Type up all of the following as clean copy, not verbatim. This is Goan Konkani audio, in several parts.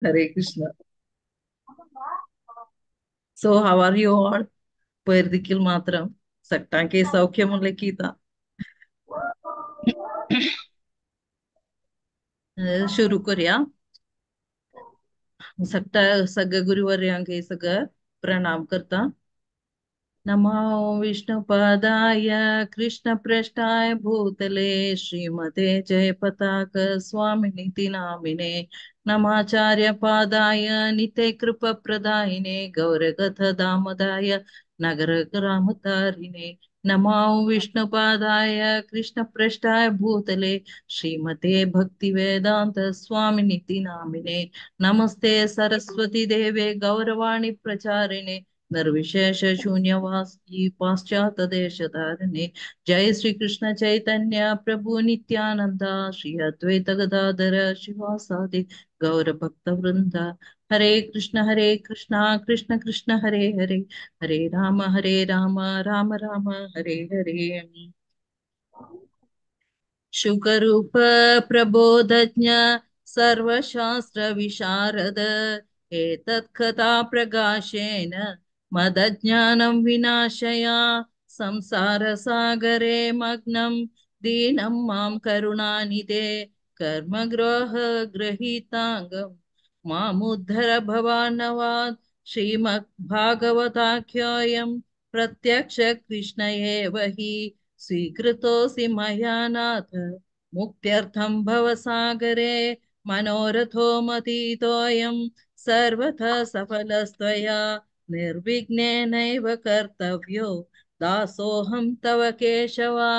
Hare Krishna. So how are you all? पयर देखील मात्र सगटांके सौख्य म्हणले की सुरू करूया. सगटा सगळ्या गुरुवर्यांके सगळं प्रणाम करता. नमो विष्णुपदाय कृष्णप्रेष्ठाय भूतले श्रीमते जयपताक स्वामिनिति नामिने. नमाचार्य पादाय नित्य कृपा प्रदायिने गौरकथ दामदाय नगर ग्रामतारिणे. नमो विष्णुपादाय कृष्णप्रेष्ठाय भूतले श्रीमते भक्तिवेदांत स्वामिनिति नामिने. नमस्ते सरस्वती देवे गौरवाणी प्रचारिणे निर्विशेष शून्यवासी पाश्चात्य देशधारिणे. जय श्री कृष्ण चैतन्य प्रभु नित्यानंद श्री अद्वैत गदाधर शिवासादि गौर भक्त वृंद. हरे कृष्ण कृष्ण कृष्ण हरे हरे, हरे राम राम राम हरे हरे. शुकरूप प्रबोधज्ञ सर्वशास्त्र विशारद एतत् कथा प्रकाशेन मदज्ञानं विनाशया. संसार सागरे मग्नं दीनं मां करुणानिधे कर्मग्रह गृहीतांगं मामुद्धर भवानवात्. श्रीमद्भागवताख्योऽयं प्रत्यक्ष कृष्ण एव हि स्वीकृतोऽसि मया नाथ मुक्त्यर्थं भवसागरे. मनोरथो मतीतोऽयं सर्वथा सफलस्त्वया निर्विघ्नेनैव कर्तव्यो दासोऽहं तव केशवा.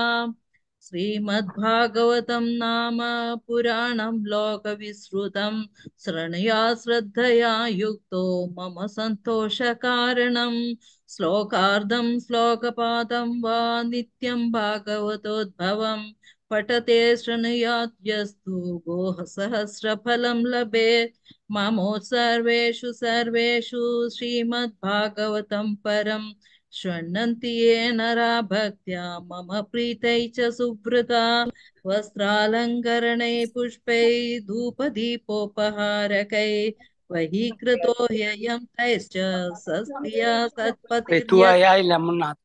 श्रीमद्भागवतं नाम पुराणं लोकविश्रुतं शृणुया श्रद्धया युक्तो मम सन्तोषकारणं. श्लोकार्धं श्लोकपादं वा नित्यं भागवतोद्भवं पठते शृणुयात् यस्तु गोहसहस्रफलं लभेत्. ममो सर्वेषु सर्वेषु श्रीमद्भागवतं परं शृण्वन्ति ये नरा भक्त्या मम प्रीतै च सुव्रता. वस्त्रालङ्करणैः पुष्पैः धूपदीपोपहारकैः वहीकृतो ह्ययं तैश्च सस्त्रिया सत्पतिर्यत्.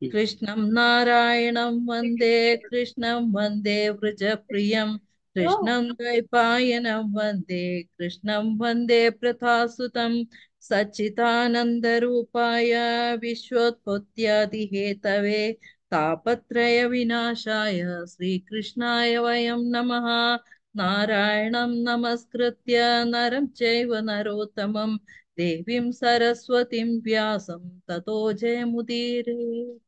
कृष्णं नारायणं वन्दे कृष्णं वन्दे व्रजप्रियं कृष्णं द्वैपायनं वन्दे कृष्णं वन्दे प्रथासुतं. सच्चिदानन्दरूपाय विश्वोत्पत्त्यादिहेतवे तापत्रय विनाशाय श्रीकृष्णाय वयं नमः. नारायणं नमस्कृत्य नरं चैव नरोत्तमं देवीं सरस्वतीं व्यासं ततो जयमुदीरये.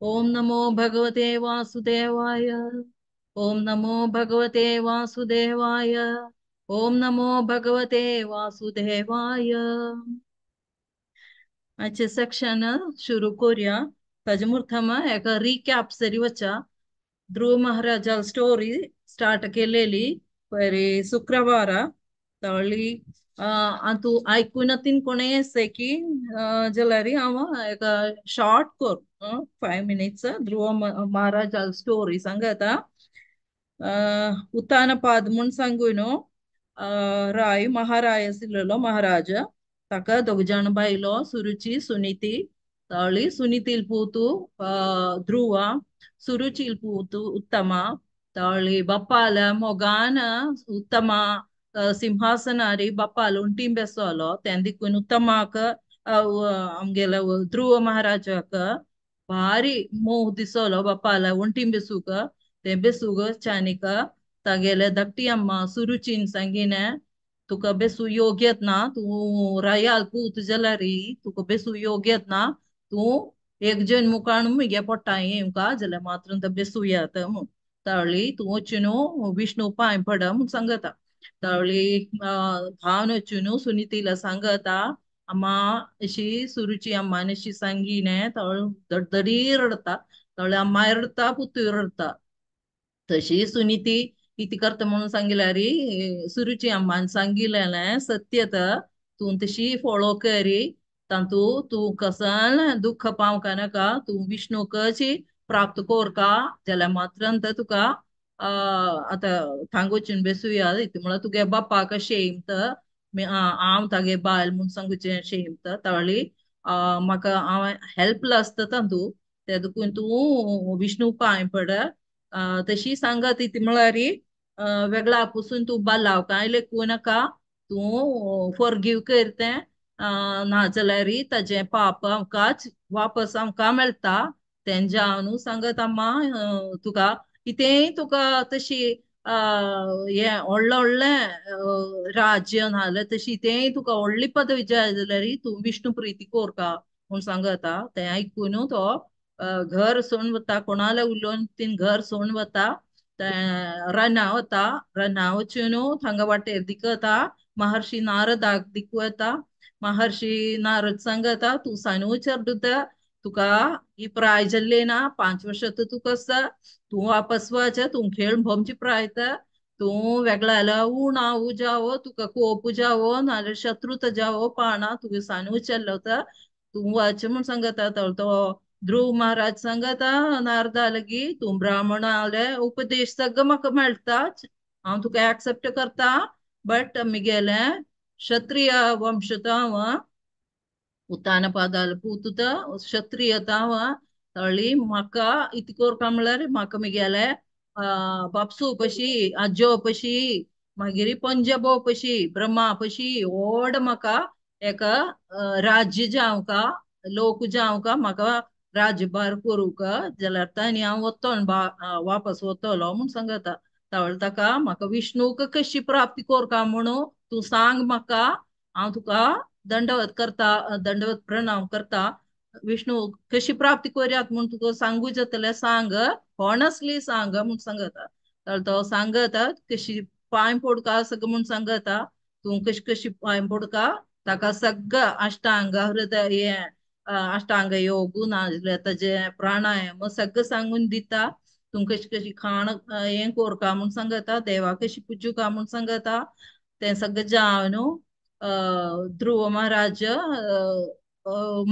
ओम नमो भगवते वासुदेवाय. ओम नमो भगवते वासुदेवाय. ओम नमो भगवते वासुदेवाय. आजचे सेक्शन सुरू करूया. ताजे मुर्थम एक रिकॅप सरी वचा. ध्रुव महाराजा स्टोरी स्टार्ट केलेली परी शुक्रवारा तळी. तूं आयकून तीन कोणें अशें की जाल्यार हांव एक शॉर्ट कर 5 मिनट्स ध्रुव महाराजा स्टोरी सांगता. उत्तानपाद म्हूण सांगू न्हू राय महाराय आशिल्लो महाराज. ताका दोग जाण बायलो सुरुची सुनीती. तळी सुनीतील पूतू ध्रुवा, सुरुचील पूतू उत्तमा. तळी बाप्पाल मोगान उत्तमा सिंहासनारी बाप्पाल उंटीन बेसलो तें दिकून उत्तमाक आमगेले ध्रुव महाराजाक भारी मोह दिसलो बाप्पाल उंटीन बेसूक. तें बेसूक चानिक तागेले धाकटी अम्मा सुरुचीन सांगिने तुका बेसू योग्यत ना, तूं रायाल पूत जाल्यार तुका बेसू योग्यत ना, तूं एक जन मुखान मुगे पोटां येवका जाल्यार मात्र बेसूयात म्हूण. तावळी तूं वचून विष्णू पांय पड म्हूण सांगता. तावळी धांवन वचून सुनीतीला सांगता अम्मा अशी सुरुची अम्मान अशी सांगिने. तावळी दडदडी रडता. तावळी अम्माय रडता पुतूय रडता. तशी सुनीती किती करता म्हणून सांगितल्यार सुरुची अम्मान सांगिल्लें सत्यत तूं तशी फॉलो करी तांतू तूं कसल दुःख पावंक नाका, तूं विष्णुकची प्राप्त कोरका जाल्यार मात्र तुका आतां थांग वचून बेसुया ती म्हळ्यार तुगे बापाक शेम तर हांव तागे बायल म्हूण सांगूचें शेम तर तावळी म्हाका हांव हेल्पलेस जाता तूं ते देखून तूं विष्णू पांय पड तशी सांगत ती म्हळ्यार वेगळा पसून तूं बालाव कांय लेखूं नाका तूं फॉरगीव कर तें नाजाल्यार ताजें पाप आमकांच वापस आमकां मेळटा तेंच्या न्हू सांगत अम्मा तुका कितेंय तुका तशी हें व्हडलें व्हडलें राज्य नाजाल्यार तशी तेंय तुका व्हडली पदवी जाय जाल्यार तूं विष्णू प्रिती कोरका म्हूण सांगता. तें आयकून तो घर सोडून वता कोणाले उलोवन तीन घर सोडून वता तें रना वता रना वचून थांगा वाटेर दिकता महर्षी नारदाक दिकू येता. महर्षी नारद सांगता तूं सानू चेडूं तुका ही प्राय जाल्ली ना 5 वर्सां तर तुका आसा तूं वापस वच तूं खेळ भोमची प्राय तूं वेगळ्याला उणाव जावो तुका कोप जावो नाजाल्यार शत्रुता जावो पाना तुगे सानू चल्लो तर तूं वच म्हूण सांगता. तो ध्रुव महाराज सांगता नारदा लगी तूं ब्राह्मणाले उपदेश सगळं म्हाका मेळटा हांव तुका एक्सेप्ट करता बट मिगेले क्षत्रिय वंशता हांव उत्तानपादाल पूतुता क्षत्रियता हांव तळी म्हाका इतको कोरपा म्हळ्यार म्हाका मिगेले बापसू पशी आजो पशी मागीर पंजबो पशी ब्रह्मा पशी व्हड म्हाका एका राज्य जावंका लोक जावंका म्हाका राज्यभार करूंक जाल्यार तांणी हांव वतलो वापस वतलो म्हूण सांगता. तावळ ताका म्हाका विष्णूक कशी प्राप्ती कोरका म्हणून तूं सांग म्हाका हांव तुका दंडवत करता दंडवत प्रणाम करता विष्णू कशी प्राप्ती करयात म्हूण तुका सांगू जातलें सांग ऑनस्टली सांग म्हूण सांगता. तर तो सांगता कशी पांय पडका सगळं म्हूण सांगता तूं कशी कशी पांय पडका ताका सगळं अष्टांग हृदय हें अष्टांग योग नाजाल्यार ताजें प्राणायाम सगळं सांगून दिता तूं कशी कशी खाण हें कोरका म्हूण सांगता देवा कशी पुजुका म्हूण सांगता. तें सगळें जावन ध्रुव महाराज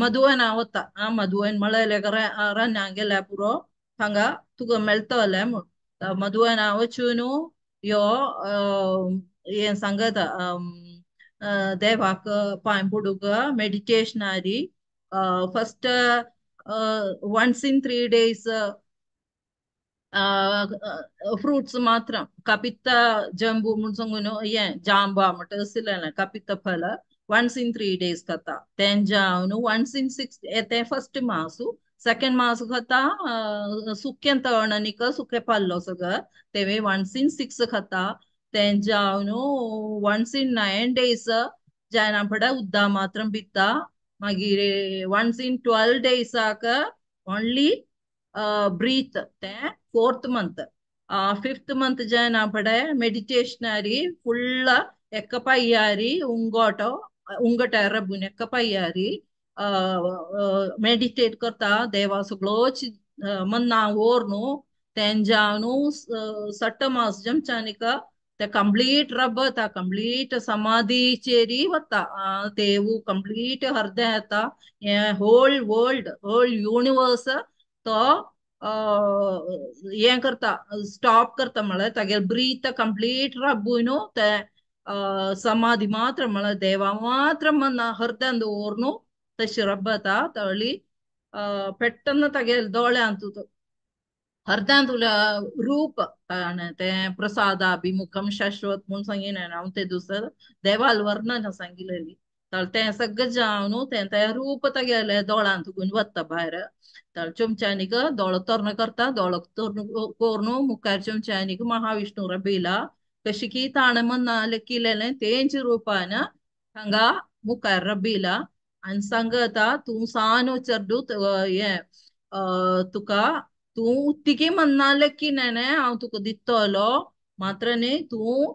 मधुवना वता मधुवन म्हळ्यार रन्या गेल्या पुरो हांगा तुका मेळटलें म्हूण मधुवना वचून यो हें सांगता देवाक पांय पडूंक मेडिटेशनारी first once in 3 days fruits मात्र कपित्त जंबू म्हूण सांगून हें जांबा म्हणटा आशिल्लें कपित्त फल वन्स इन 3 days खाता तें जावन वन्स इन 6 तें फर्स्ट मासू सेकंड मास खाता सुकें तण आनीक सुकें पाल्लो सगळं तें वन्स इन 6 खाता तें जावन वन्स इन 9 days जायना फुडें उद्दा मात्र पिता मागीर once in 12 days only breath तें 4th month 5th month जायना फुडें मेडिटेशनारी फुल्ल एका पाय्यारी उंगोटो उंगटा रबून एका पाय्यारी मेडिटेट करता देवा सगळोच मन्ना ओर न्हू तें जावन सट्ट मास जमच्यानिका ते कंप्लीट रब वता कंप्लीट समाधीचेरी वता देवू कंप्लीट हृदय येता हें होल वर्ल्ड होल युनिवर्स तो हें करता स्टॉप करता म्हळ्यार तागेले ब्रीथ कंप्लीट रब्बू न्हू ते समाधी मात्र म्हळ्यार देवा मात्र मना हृदयान दवर न्हू तशी रब्ब येता तळी पेट्टना तागेले दोळ्यांत हृदयांत रूप तें प्रसादाभिमुखम शाश्वत म्हूण सांगिना हांव तें दुसरें देवाल वर्णन सांगिल्लें तर तें सगळें जावन तें तें रूप तागेलें दोळ्यांत वता भायर तर चमच्यानीक दोळो तर्ण करता दोळो तर्ण करून मुखार चमच्यानीक महाविष्णू रबीला कशी की ताणें मना लेखिल्लें तेंच रुपान हांगा मुखार रबीला आनी सांगता तूं सान चेडूं हें तुका तूं उत्तिकी मन्ना लेखिनें हांव तुका दितलो मात्र न्ही तूं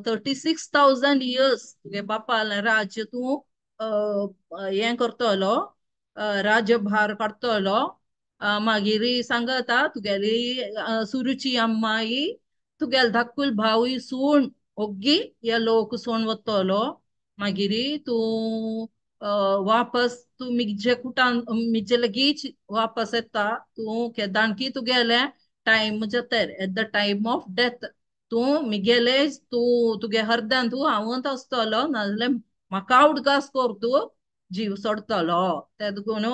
36,000 years तुगे बापालें राज्य तूं हें करतलो राज्यभार काडटलो मागीर सांगता तुगेली सुरुची अम्माई तुगेले धाकूल भावूय सूण ओग्गी ह्या लोक सोण वतलो मागीर तूं वापस तूं मिजे कुटान मिजे लगीच वापस येता तूं केदाणकी तुगेलें टायम जाता at the time of death तूं मिगेले तूं तुगे हरदान तूं हांवूच आसतलो नाजाल्यार म्हाका उडगास कर तूं जीव सोडतलो तेदो देखून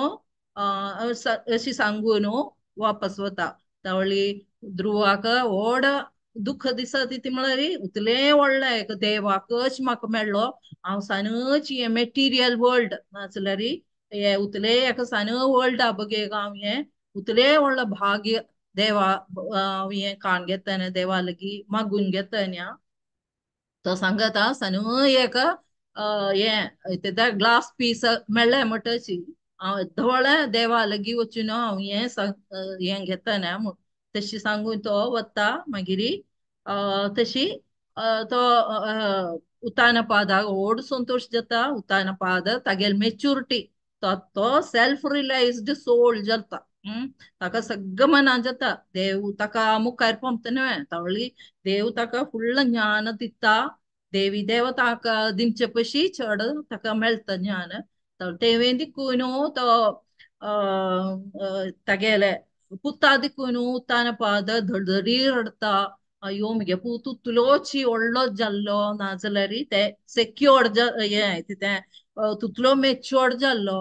अशी सांगून वापस वता. तावळी ध्रुवाक व्हड दुःख दिसता ती म्हळ्यार उतलें व्हडलें एक देवाकच म्हाका मेळ्ळो हांव सानच हें मेटिरियल वर्ल्ड नासल्यार हे उतले एका सान वर्ल्ड बगे हांव हें उतले व्हडलो भाग्य देवा हांव हें काण घेतलें देवा लागीं मागून घेतलें. तो सांगता सान एक हें तें ग्लास पीस मेळ्ळें म्हणटची हांव धवळें देवा लागीं वचून हांव हें हें घेतलें म्हूण तशी सांगून तो वता. मागीर तशी तो उत्तानपादाक व्हड संतोश जाता. उत्तानपाद तागेली मेच्युरिटी तो तो सेल्फ रियलाइज्ड सोल जाता. ताका सगळं मनान जाता देव ताका मुखार पंपता न्हय तावळी देव ताका फुल्ल ज्ञान दिता. देवी देवताक दिवचे पशी चड ताका मेळटा ज्ञान. तेवें दिकून तो तागेले पुता दिकून उत्तानपाद धडधडी रडटा अयो मुगे पूत तुतलोची व्हडलो जाल्लो नाजाल्यार ते सेक्योर्ड हें तें तुतलो मेच्योर्ड जाल्लो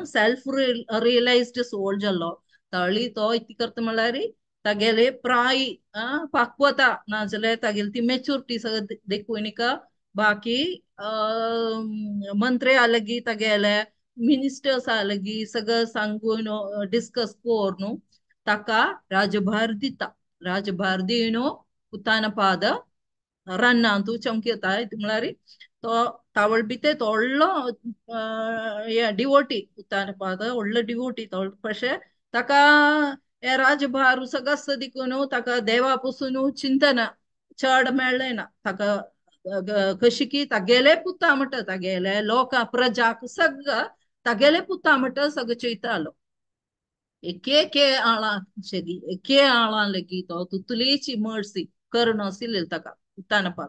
सेल्फ रियलाइज्ड सोल जाल्लो. ताळी तो इतली करता म्हळ्यार तागेले प्राय पाकवता नाजाल्यार तागेली ती मेच्युरिटी सगळें देखून बाकी मंत्री आलगी तागेले मिनिस्टर्स आलगी सगळं सांगून डिस्कस करून ताका राजभार दिता. राजभार दिवन उत्तानपाद रन्नांतू चमकता म्हळ्यार तो तावळ बी ते व्हडलो डिवोटी उत्तानपाद व्हडलो डिवोटी तो पशे ताका हे राजभार सगळं दिकून ताका देवा पसून चिंतन चड मेळ्ळें ना ताका. कशी की तागेले पुता म्हणटा तागेले लोक प्रजाक सगळं तागेले पुता म्हणटा सगळं चोयतालो. एके आळां शेगी एके आळां लेगीत तो तुतलीची मर्सी करून आशिल्ली ताका उत्तानपाद.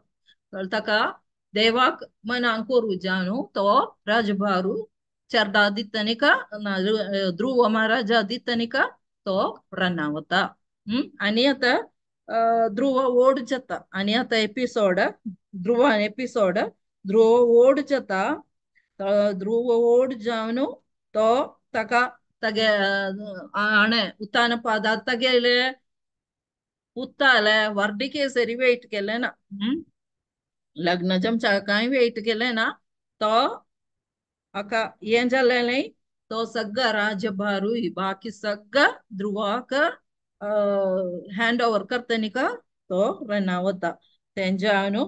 ताका देवाक मनांक करू जाणू तो राजभारू चरदा दितनिका ध्रुव महाराजा दितनिका तो रन्ना वता. आनी आतां ध्रुव ओड जाता. आनी आतां एपिसोड ध्रुवान एपिसोड ध्रुव ओड जाता. ध्रुव ओड जावन तो ताका तागे हाणें उत्तानपादात तागेले पुताले वर्डिके सरी वेट केलें ना. लग्न जमच्या कांय वेट केलें ना. तो हाका हें जालें न्हय तो सगळो राजभारूय बाकी सगळं ध्रुवाक हँड ओवर करतनिका तो रन्ना वता. तेंच्या न्हू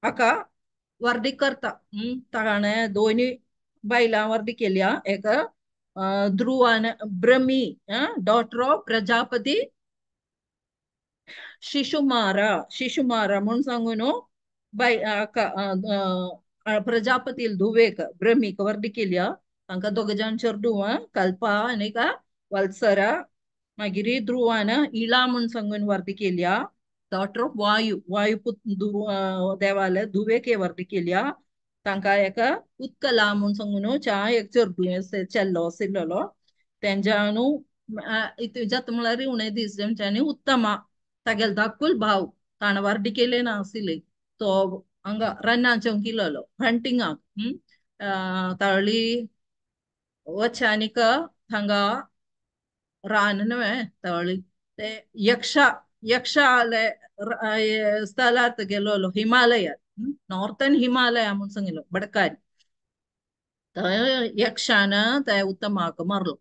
हाका वर्दी करता. ताणें दोनी बायलां वर्दी केल्या. एक ध्रुवान ब्रह्मी डॉटर ऑफ प्रजापती शिशुमारा शिशुमारा म्हूण सांगून बाय प्रजापती धुवेक ब्रह्मीक वर्दी केल्या. तांकां दोग जाण चेडूं कल्पा आनी वल्सरा. मागीर ध्रुवान इळा म्हूण सांगून वर्दी केल्या. डॉटर ऑफ वायु वायु देवाले धुवेक वर्दी केल्या. तांकां एका उत्कला म्हूण सांगून च्या एक चेडूं चेल्लो आशिल्लो तेंच्या न्हू जाता म्हळ्यार उणे दीस तेंच्यांनी उत्तमा तागेलो धाकूल भाव ताणें वर्दी केले ना आशिल्ली तो हांगा रन्ना चमकिल्लो हंटिंगाक. तावळी वचानिक हांगा रान न्हय तावळी ते यक्षा यक्षाले स्थलांत गेलोलो हिमालयात नॉर्थन हिमालया म्हूण सांगिल्लो बडकारी. थंय यक्षान त्या उत्तमाक मारलो.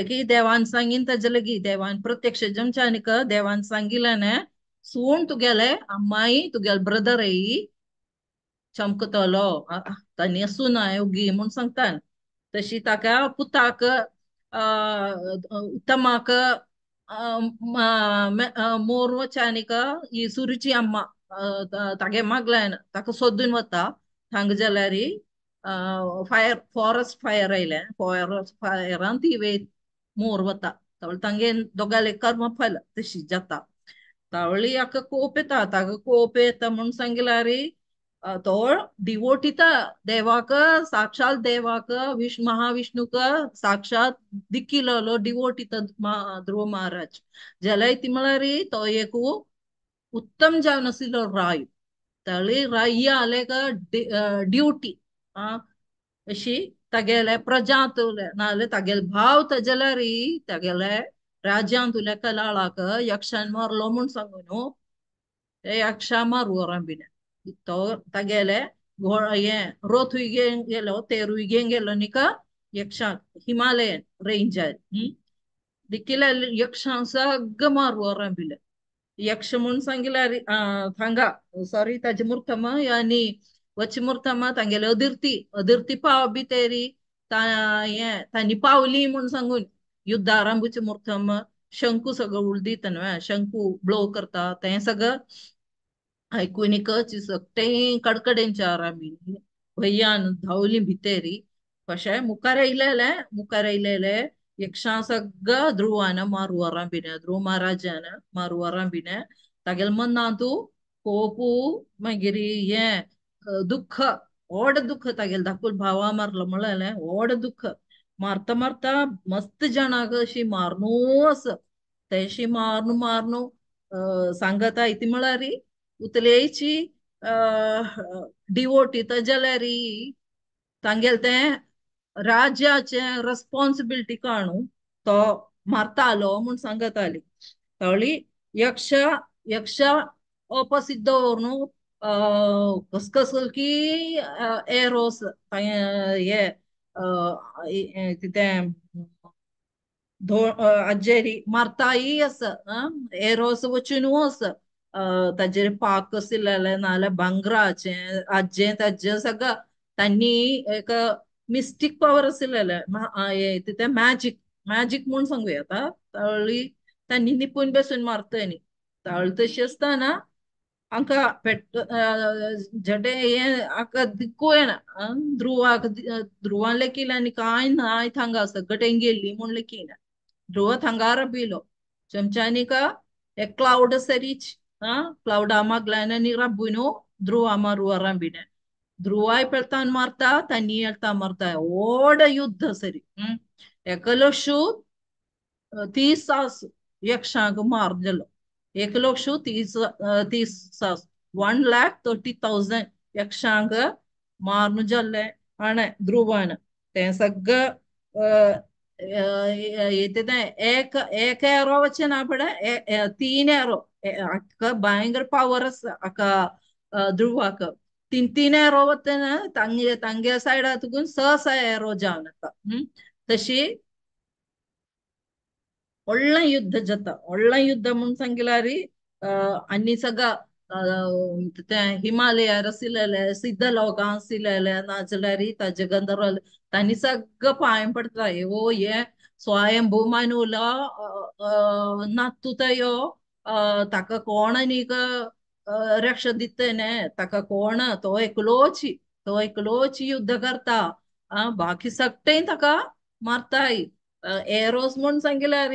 की देवान सांगीन ताजे लागीं देवान प्रत्यक्ष जमच्यानिक देवान सांगिल्लें सूण तुगेले अम्माई तुगेले ब्रदरय चमकतलो तांणी सुना योगी म्हूण सांगता. तशी ताका पुताक उत्तमाक मोर वचानिक ही सुरुची अम्मा तागे मागल्यान ताका सोदून वता. हांगा जाल्यार फायर फॉरेस्ट फायर आयलें फॉरेस्ट फायरान ती वयर मोर वता. तावळी तांगे दोगांले कर्मफल तशी जाता. तावळी हाका कोप येता. ताका कोप येता म्हूण सांगल्यार तो डिवोटीता देवाक साक्षात देवाक महाविष्णूक साक्षात दिक्किलो डिवोटीता ध्रुव महाराज जाल्यार ती म्हळ्यार तो एक उत्तम जावन आशिल्लो राय. तळी राय आले ड्युटी अशी तागेले प्रजांतुले नाजाल्यार तागेले भाव ताजेल्यार तागेले राज्यांतुले कलाळाक यक्षान मारलो म्हूण सांगू न्हू यक्षा मारू बिन तो तागेले हें रोथूय घेवन गेलो तेरूय घेवन गेलो न्ही यक्षांक हिमालयन रेंजार देखील यक्षां सगळं मारू बिले यक्ष म्हूण सांगिल्यार थांगा सॉरी ताजे मुर्थम आनी वचमुर्थम तांगेले अदिर्ती अदिर्ती पाव बी तेरी हें तांणी पावली म्हूण सांगून युद्धारंभचे मुर्थम शंकू सगळं उलदीत न्हय शंकू ब्लो करता तें सगळं आयकून एकच सगळें कडकडेंच्या आरामी भैयान धांवली भितेरी कशें मुखार येयलेले मुखार येयलेले यक्षां सगळं ध्रुवान मारुवारां बिन ध्रुव महाराजान मारुवारां बिन तागेले मनांतू कोपू मागीर हें दुःख व्हड दुःख तागेले धाकूल भावा मारलो म्हणलें व्हड दुःख मारता मारता मस्त जाणांक अशी मारनू आसा तेशी मारनू मारनू सांगता इती म्हळ्यार उतलेची डिवोटी जाल्यार तांगेले तें राज्याचें रेस्पॉन्सिबिलिटी काणू तो मारतालो म्हूण सांगताली. तळी यक्ष यक्ष अप्रसिद्ध न्हू कसकसल की एरोस हे कितें आजेरी मारताय आसा एरोस वचून आसा ताजेर पाक आशिल्लें नाजाल्यार भांगराचें आजें ताजें सगळं तांणी एक मिस्टीक पावर आशिल्लें तें मॅजीक मॅजीक म्हूण सांगूया आतां तळी तांणी निपून बसून मारता न्ही तळ तशी आसतना हांकां पेट झटे हें हाका दिक्कू येना ध्रुवाक ध्रुवान लेखिलें आनी कांय ना थांगा सगळें गेल्ली म्हूण लेखिना ध्रुव थांगा राबिलो चमच्यानी का एक क्लावड सरीच क्लावडा मागल्यान आनी राबून ध्रुवा मारुवा राबिने ध्रुवाय पेलतान मारता तांणी येता मारता व्हड युद्ध सरी एक लक्ष 30 यक्षांक मार जालो 1 लक्ष 30 1,30,000 यक्षांक मारून जाल्ले आणे ध्रुवान तें सगळं तें एक एक एरो वचना ना पडे 3 एरो हाका भयंकर पावर आसा हाका ध्रुवाक 3 3 एरो वतना तांगे तांगे सायडा तुकून 6 6 एरो जावन येता तशी व्हडलें युद्ध जाता. व्हडलें युद्ध म्हूण सांगिल्यार आनी सगळं तें हिमालयार आशिल्ले सिद्ध लोकां आशिल्ले नाजाल्यार ताजे गंधर्व तांणी सगळं पांय पडटा ओ हे स्वयंभू मानूला नातू यो ताका कोण आनीक रक्षा दिता न्ही ताका कोण तो एकलोच युद्ध करता बाकी सगळें ताका मारताय एरोस म्हूण सांगिल्यार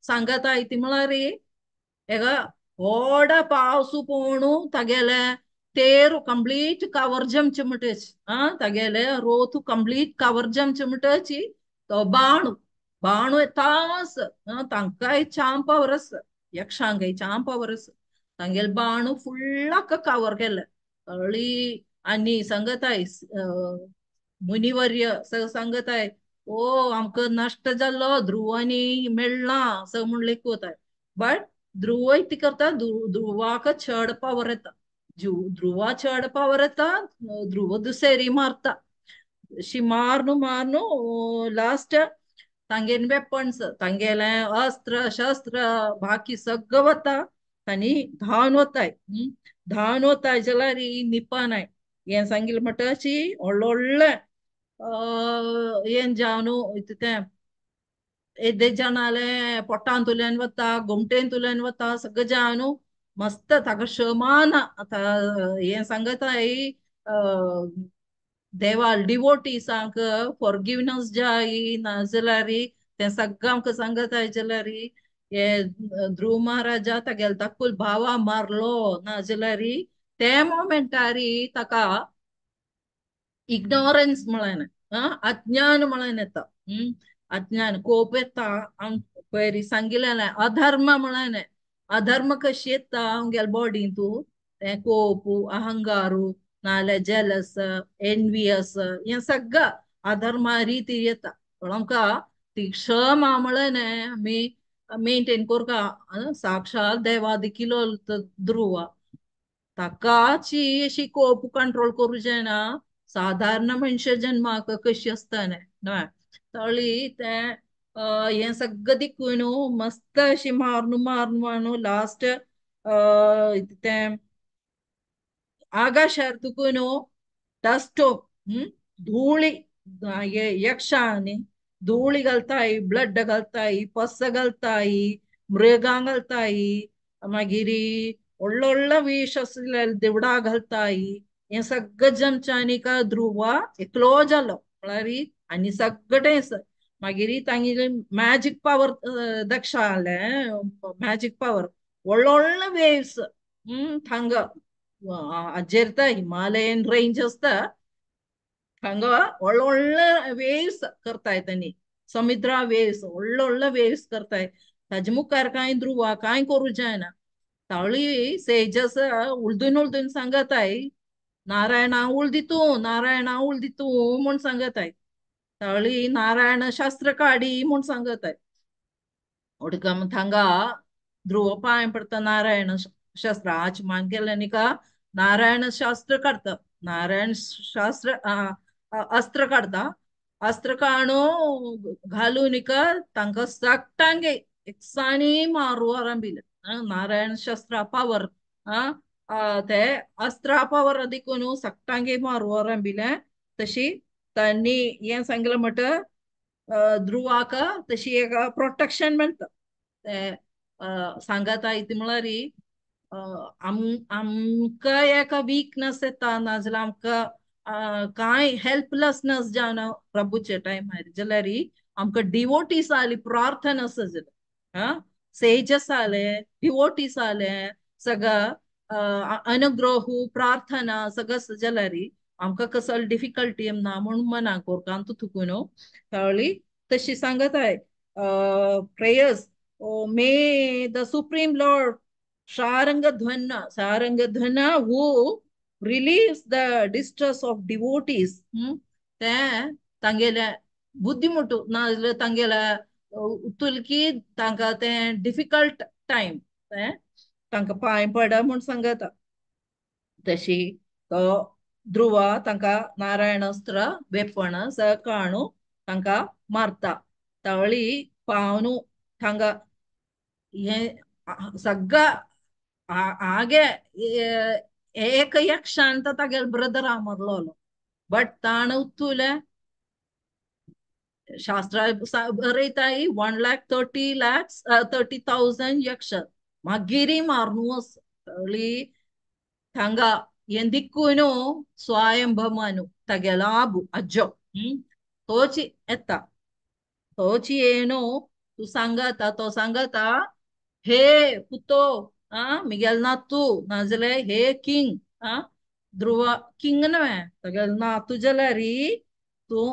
सांगताय ती म्हळ्यार एका व्हड पावस पळोवन तागेले तेर कंप्लीट कवर जमचे म्हणटच तागेले रोथ कंप्लीट कवर जमचे म्हणटच तो बाणू बाणू येताच तांकांय चाम पावर आसा यक्षांकय चाम पावर आसा तांगेले बाणू फुल्लाक कवर केले तळी आनी सांगताय मुनिवर्य सांगताय ओ आमकां नश्ट जाल्लो ध्रुवानी मेळना असं म्हूण लेखवताय बट ध्रुव कितें करता ध्रुवाक चड पावर येता ध्रुवा चड पावर येता ध्रुव दुसरी मारता अशी मारून मारून लास्ट तांगेले वेपन्स तांगेले अस्त्र शस्त्र बाकी सगळं वता तांणी धांवन वताय धांवन वताय जाल्यार निपानाय हें सांगिल्लें म्हणटा अशी व्हडलें व्हडलें हें जावन तें येदे जाणाले पोटांतुल्यान वता गोमटेंतुल्यान वता सगळें जावन मस्त ताका शमान आतां हें सांगताय देवाल डिवोटीसांक फॉरगिवनस जाय नाजाल्यार तें सगळें आमकां सांगताय जाल्यार हे ध्रुव महाराजा तागेले धाकूल भावा मारलो नाजाल्यार ते मोमेंटारी ताका इग्नोरन्स म्हळें अज्ञान म्हळें येता. अज्ञान कोप येता पयर सांगिल्लें अधर्म म्हळें. अधर्म कशी येता आमगेल्या बॉडीन तूं तें कोप अहंगारू नाल्यार जेलस एनवियस हें सगळं अधर्मा रिती येता. पण आमकां ती क्षमा म्हळें आमी मेंटेन करका. साक्षात देवादिकिलो ध्रुव ताकाची अशी कोप कंट्रोल करूं जायना. साधारण मनशा जन्माक कशी आसता न्हय तळी तें हें सगळं दिकून मस्त अशी मारून मारून मारून लास्ट तें आकाशार तुकून डस्ट धूळी यक्षांनी धूळी घालताय, ब्लड घालताय, पस घालताय, मृगां घालताय, मागीर व्हडलो व्हडलो विश आसले देवडा घालताय. हें सगळें जमच्यानी का ध्रुवा एकलो जालो म्हळ्यार आनी सगळें मागीर तांगेली मॅजीक पावर दक्षा आसलें मॅजीक पावर व्हडलो व्हडलो वेव्स थांगा हाजेर तर हिमालयन रेंज आसता हांगा व्हडलो व्हडले वेव्स करताय तांणी समुद्रा वेव्स व्हडलो व्हडलो वेव्स करताय. ताजे मुखार कांय ध्रुवा कांय करूं जायना. तावळी सेजस उलदून उलदून सांगताय नारायणा उल तूं नारायणा उल तूं म्हूण सांगताय. तावळी नारायण शास्त्र काडी म्हूण सांगताय. उडकम थांगा ध्रुव पांय पडटा नारायण शास्त्र आचमान केलें न्ही का नारायण शास्त्र काडटा. नारायण शास्त्र अस्त्र काडटा. अस्त्र काडून घालून का तांकां सगटांगे एकसाणी मारू आरंभिलें. नारायण शास्त्र पावर ते अस्त्रा पावर देखून सगटांगे मारू आरंभिलें. तशी तांणी हें सांगलें म्हणटा ध्रुवाक तशी एक प्रोटेक्शन मेळटा. ते सांगता ती म्हळ्यार आमकां एका वीकनस येता नाजाल्यार आमकां कांय हेल्पलेसनेस जावन प्रभूच्या टायमार जाल्यार आमकां डिवोटीस आली प्रार्थना आसा जाल्यार सेजस आले डिवोटीस आले सगळं अनुग्रह प्रार्थना सगळं जाल्यार आमकां कसल डिफिकल्टी ना म्हूण मना कोरकान तूं थुकून तावळी तशी सांगताय prayers may the supreme lord Sharangadhwana Sharangadhwana who relieves the distress of devotees. ते तांगेले बुद्धिमुटू नाजाल्यार तांगेले उतुलकी तांकां तें डिफिकल्ट टायम तांकां पांय पड म्हूण सांगता. तशी तो ध्रुवा तांकां नारायण अस्त्र वेपण काणू तांकां मारता. तावळी पावनू थांगा हें सगळं आगे एक यक्षान तर तागेलो ब्रदर मारलोलो बट ताणें उत्तुलें शास्त्रा बरयताय 1,30,30,000 यक्ष मागीर मारून तळी थांगा हें दिक्कून स्वयंभमानु तागेलो आबू आज्जो तोच येता. तोच येयनो तूं सांगता तो सांगता हे पुतो मिगेल नातू नाजाल्यार हे किंग ध्रुव किंग न्हय तागेलो नातू जाल्यार तूं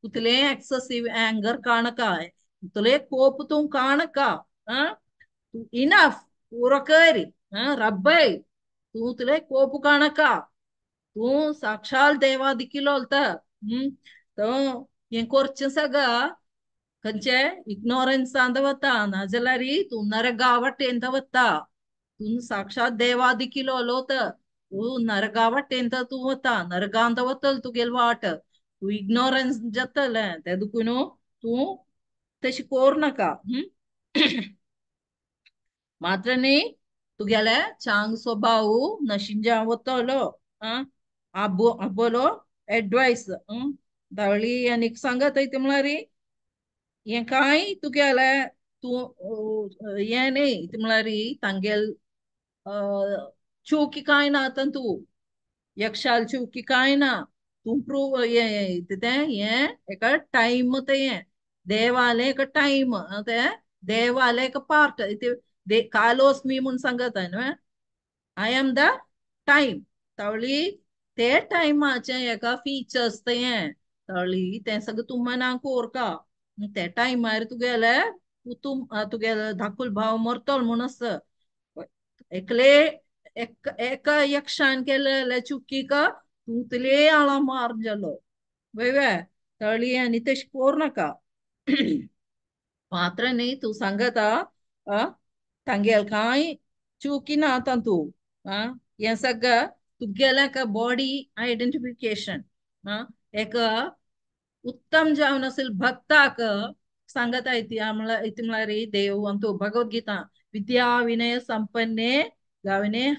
उतले एक्सेसिव एंगर काणका उतले कोप तूं काणका तूं इनफ पुरो कर रब्बय तूं तुले कोप काणका तूं साक्षाल देवा दिकिलो तो हें करचें सगळं खंयचे इग्नोरन्सांत वता नाजाल्यार तूं नरगा वाटेन वता. तूं साक्षात देवा दिकिलो तर तूं नरगा वाटेन तूं वता नरगांत वतल तुगेल वाट तूं इग्नोरन्स जातलें तें देखून तूं तशें कोर नाका. मात्र न्ही तुगेले चांग स्वभाव नशिंजा वतलो आबो आबोलो एडवायस धावळी आनीक सांगत ती म्हळ्यार हें कांय तुगेलें तूं हें न्ही ती म्हळ्यार तांगेल चुकी कांय ना आतां तूं यक्षाल चुकी कांय ना तूं प्रूव हें तें हें एका टायम तें हें देवालें एका टायम तें देवालें एका पार्ट कालोस्मी म्हूण सांगता न्हय I am the टायम तावळी ते टायमाचें एका फिचर्स तें तावळी तें सगळें तूं मनाक कोरका ते टायमार तुगेले तूं तुगेले धाकूल भाव मरतलो म्हूण आसा एकले एका यक्षान केलेले चुकीक तूं तिले आळा मार जालो वय तळी आनी तशें कोर नाका मात्र न्ही तूं सांगता तांगेल कांय चुकी ना आतां तूं हें सगळें तुगेलें एका बॉडी आयडेंटिफिकेशन एक उत्तम जावन आशिल्ले भक्ताक सांगता इति म्हळ्यार देव अंतू भगवद्गीता विद्या विनय संपन्ने गाविने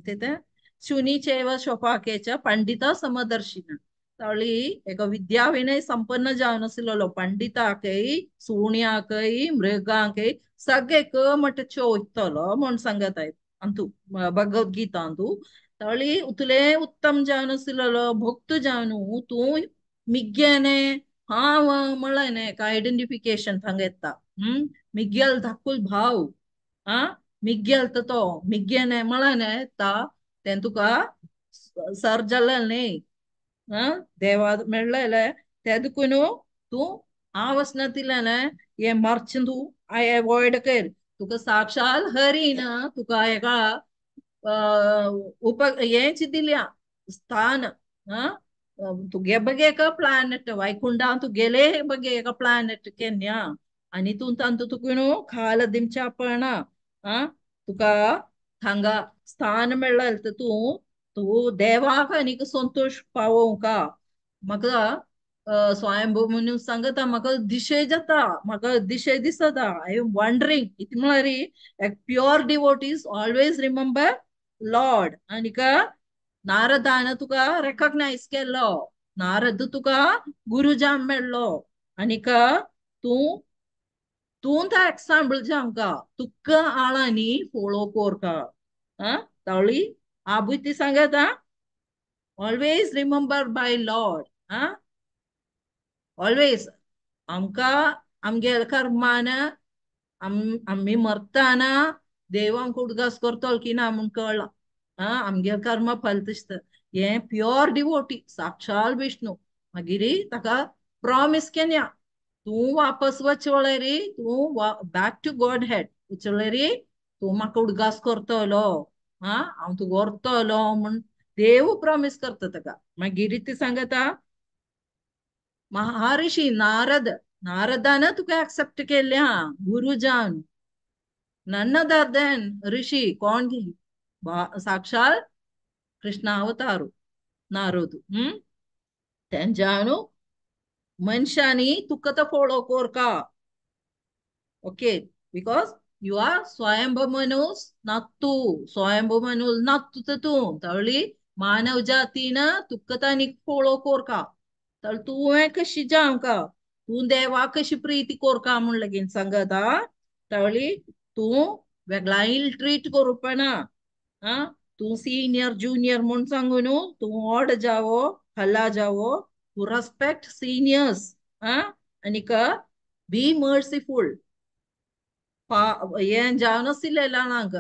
तें शुनीचेव शोपाकेच पंडित समदर्शिन तावळी एक विद्या विनय संपन्न जावन आशिल्लो पंडिताकय सुण्याकय मृगांकय सगळे कमट चोयतलो म्हूण सांगता अंतू भगवद्गीता अंतू तावळी उतले उत्तम जावन आशिल्लो भक्त जावन तूं मिग्गेने हांव म्हणलें एक आयडेंटिफिकेशन थांगा येता मिग्गेल धाकूल भाव मिग्गेल तो मिग्गेने म्हणलें येता तें तुका सर जालें न्ही देवा मेळ्ळें ते देखून तूं आवसनातिल्यान हें मार्चें तूं अवॉयड कर तुका साक्षाल हरीन तुका एका उप हेंच दिल्या स्थान तुगे बगे एका प्लॅनेट वैकुंठा तुगेले बगे एका प्लॅनेट केन्या आनी तूं तांतू तुका न्हू खाल दिमच्या पण तुका हांगा स्थान मेळ्ळें तर तूं तूं देवाक आनीक संतोश पावोवंका म्हाका स्वयंभू म्हणून सांगता म्हाका दिशे जाता म्हाका दिशे दिसता I am wandering इतलें म्हळ्यार एक pure devotees always remember lord आनीक नारदान तुका रेकग्नायज केल्लो नारद तुका गुरुजाम मेळ्ळो आनीक तूं तूं तो एक्साम्पल जावंका तुका आळांनी फोलो कोरका तावळी आबूय ती सांगता ऑलवेज रिमेंबर बाय लॉर्ड ऑलवेज आमकां आमगेल्या कर्मान आमी मरताना देवांक उडगास करतलो की ना म्हूण कळ्ळां आमगेलें कर्म फल तशें हें प्योर डिवोटी साक्षाल विष्णू मागीर ताका प्रॉमीस केन्या तूं वापस वच वळेरी तूं बॅक टू गॉड हेड वच तूं म्हाका उडगास करतलो हांव तुका व्हरतलो म्हूण देव प्रॉमीस करता ताका मागीर ती सांगता महर्षी नारद नारदान तुका एक्सेप्ट केल्लें गुरु जावन नन अदर देन ऋषी कोण साक्षाल कृष्ण अवतारू नारद तेंच्यानु मनशांनी तुका तो फोलो कोरका okay because you are Swayambhu Manu's नातू स्वयंभू मनुस नातू तर तूं तावळी मानव जातीन तुका तांणी फोलो कोरका तर तुवें कशी जावंका तूं देवा कशी प्रिती कोरका म्हूण लगीन सांगता तावळी तूं वेगळा इल ट्रीट करूपना तूं सिनियर ज्युनियर म्हूण सांगू न्हू तूं व्हड जावो हल्ला जावो तूं रेस्पेक्ट सिनियर्स आनीक बी मर्सीफूल हें जावन आशिल्लें जाणांक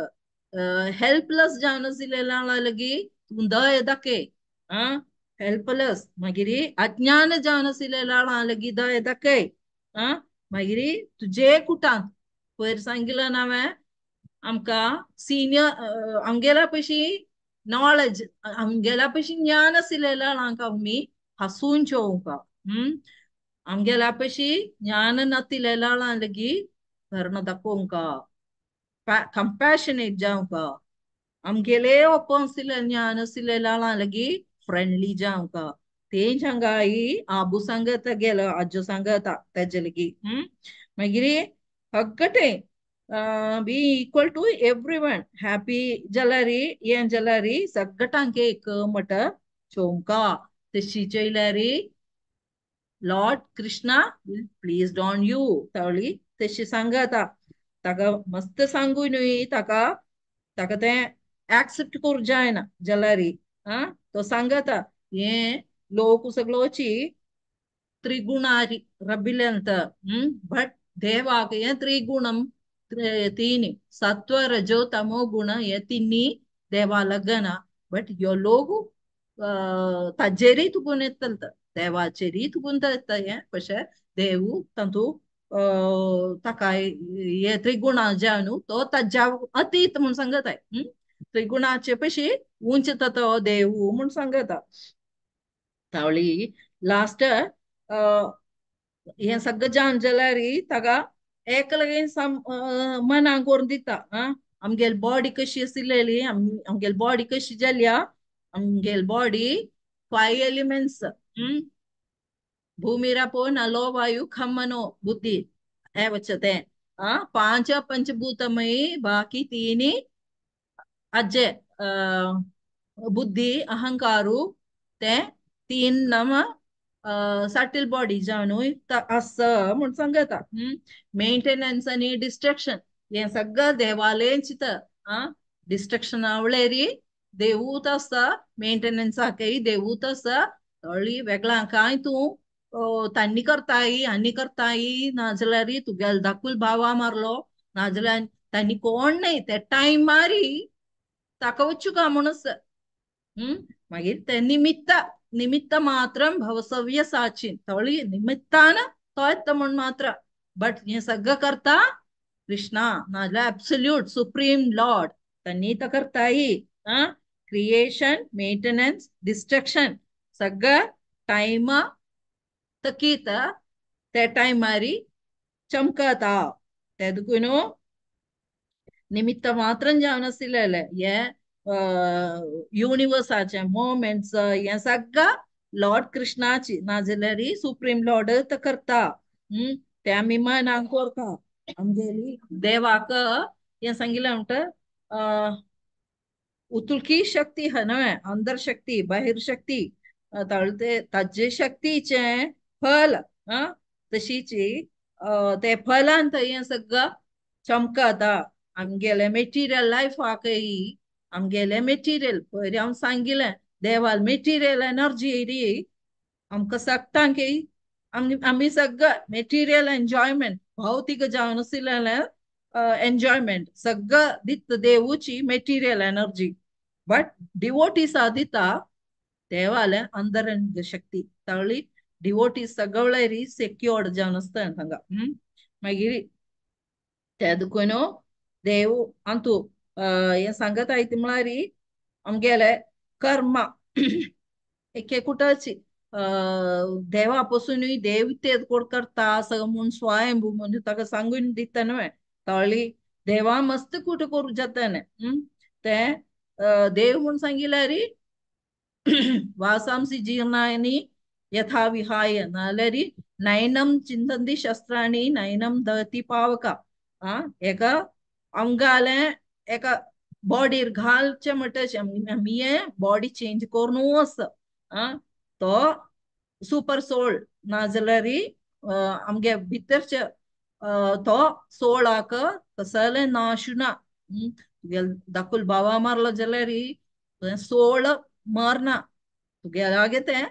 हेल्पलेस जावन आशिल्लें जाणां लगी तूं दय दाखय हेल्पलेस मागीर अज्ञान जावन आशिल्लें जाणां लगी दय दाखय मागीर तुजे कुटांत पयर सांगिल्लें ना हांवें आमकां सिनियर आमगेल्या पयशी नॉलेज आमगेल्या पयशी ज्ञान आशिल्लें जाणांक आमी हांसून चोवंका आमगेल्या पयशी ज्ञान नातिल्लें जाणां लगी कर्ण दाखोवंका कंपॅशनेट जावंका आमगेले ओपन आशिल्लें ज्ञान आशिल्लें जाणां लगी फ्रेंडली जावंका तेंच हांगा ही आबू सांगता गेलो आजो सांगता तेजे लगी मागीर हगटे be equal to every one happy जाल्यार हें जाल्यार सगटांक एक मट चोवंका तशी चोयल्यार lord Krishna will pleased on you तावळी तशी सांगता ताका मस्त सांगू न्हय ताका ताका तें एक्सेप्ट करूं जायना जाल्यार तो सांगता हें लोक सगळोची त्रिगुणारी रबिल्यांत बट देवाक हें त्रिगुणम तीन सत्व रजो तमो गुण हे तिन्ही देवा लगना बट यो लोग ताजेरय तुकून येतल देवाचेरय तुकून येता हें कशें देवू तातूं ताका हे त्रिगुणा जे न्हू तो ताज्या अतीत म्हूण सांगताय. त्रिगुणाचे पशी उंच तो देवू म्हूण सांगता. तावळी लास्ट हें सगळें जावन जाल्यार ताका एक लगीन मनाक करून दिता. आमगेली बॉडी कशी आशिल्ली, आमगेली बॉडी कशी जाल्या, आमगेली बॉडी 5 एलिमेंट्स भूमिरापो नलो वायु खमनो बुद्धी हे वचते 5 पंचभूतमयी बाकी 3 अज्जे बुद्धी अहंकारू ते 3 नम सटल बॉडी जावन आसा म्हूण सांगता. मेंटेनन्स आनी डिस्ट्रक्शन हें सगळें देवालें चिंता. डिस्ट्रक्शन आवळेरी देवूत आसा, मेंटेनन्साकय देवूत आसा. तळी वेगळा कांय तूं तांणी करताय आनी करताय नाजाल्यार तुगेलो धाकूल भावा मारलो नाजाल्यार तांणी कोण न्हय ते टायमारी ताका वचूका म्हूण आसा. मागीर ते निमित्त निमित्त मात्रम भवसव्य साची तळी निमित्तान तो येता म्हूण मात्र बट हें सगळें करता कृष्णा नाजाल्यार एब्सोल्यूट सुप्रीम लॉर्ड तांणी तो करताय. क्रिएशन मेंटेनन्स डिस्ट्रक्शन सगळं टायमा तकीत ते टायमारी चमकता. ते देखून निमित्त मात्र जावन आशिल्लें हे युनिवर्साचे मोमेंट्स हे सगळं लॉर्ड कृष्णाची नाजाल्यार सुप्रीम लॉर्ड तो करता. ते आमी मनाक करता आमगेली देवाक हें सांगिल्लें म्हणटा उतुलकी शक्ती हा न्हय अंदर शक्ती बाहेर शक्ती ते ताजे शक्तीचें फल तशीच ते फलान थंय सगळं चमकता. आमगेले मेटिरियल लायफाकय आमगेले मेटिरियल पयर हांव सांगिलें देवाल मेटिरियल एनर्जी येयली आमकां सगटांक की आमी सगळं मेटिरियल एन्जॉयमेंट भौतीक जावन आशिल्लें एन्जॉयमेंट सगळं दिता देवूची मेटिरियल एनर्जी बट डिवोटीसा दिता देवाले अंदरंग शक्ती. तावळी डिवोटी सगळे सेक्युर्ड जावन आसता हांगा. मागीर ते देखून देव अंतू हें सांगता ती म्हळ्यार आमगेले कर्म एक एकूटाची देवा पसुनूय देव ते कोण करता सगळं म्हूण स्वयंभू म्हूण ताका सांगून दिता न्हय. तावळी देवा मस्त कुट करूं जाता न्हय ते देव म्हूण सांगिल्यार वासांसी जीर्णानि यथा विहाय नाल्यार नयनम चिंतन्ति शस्त्राणि नयनम दहति पावका. एका अंगाले एका बॉडीर घालचें म्हणटच आमी हें बॉडी चेंज करून आसा. तो सुपर सोल नाजाल्यार आमगे भितरचे तो सोळाक कसलें नाश ना. तुगेलो धाकूल भावा मारलो जाल्यार सोळ मरना तुगेले तें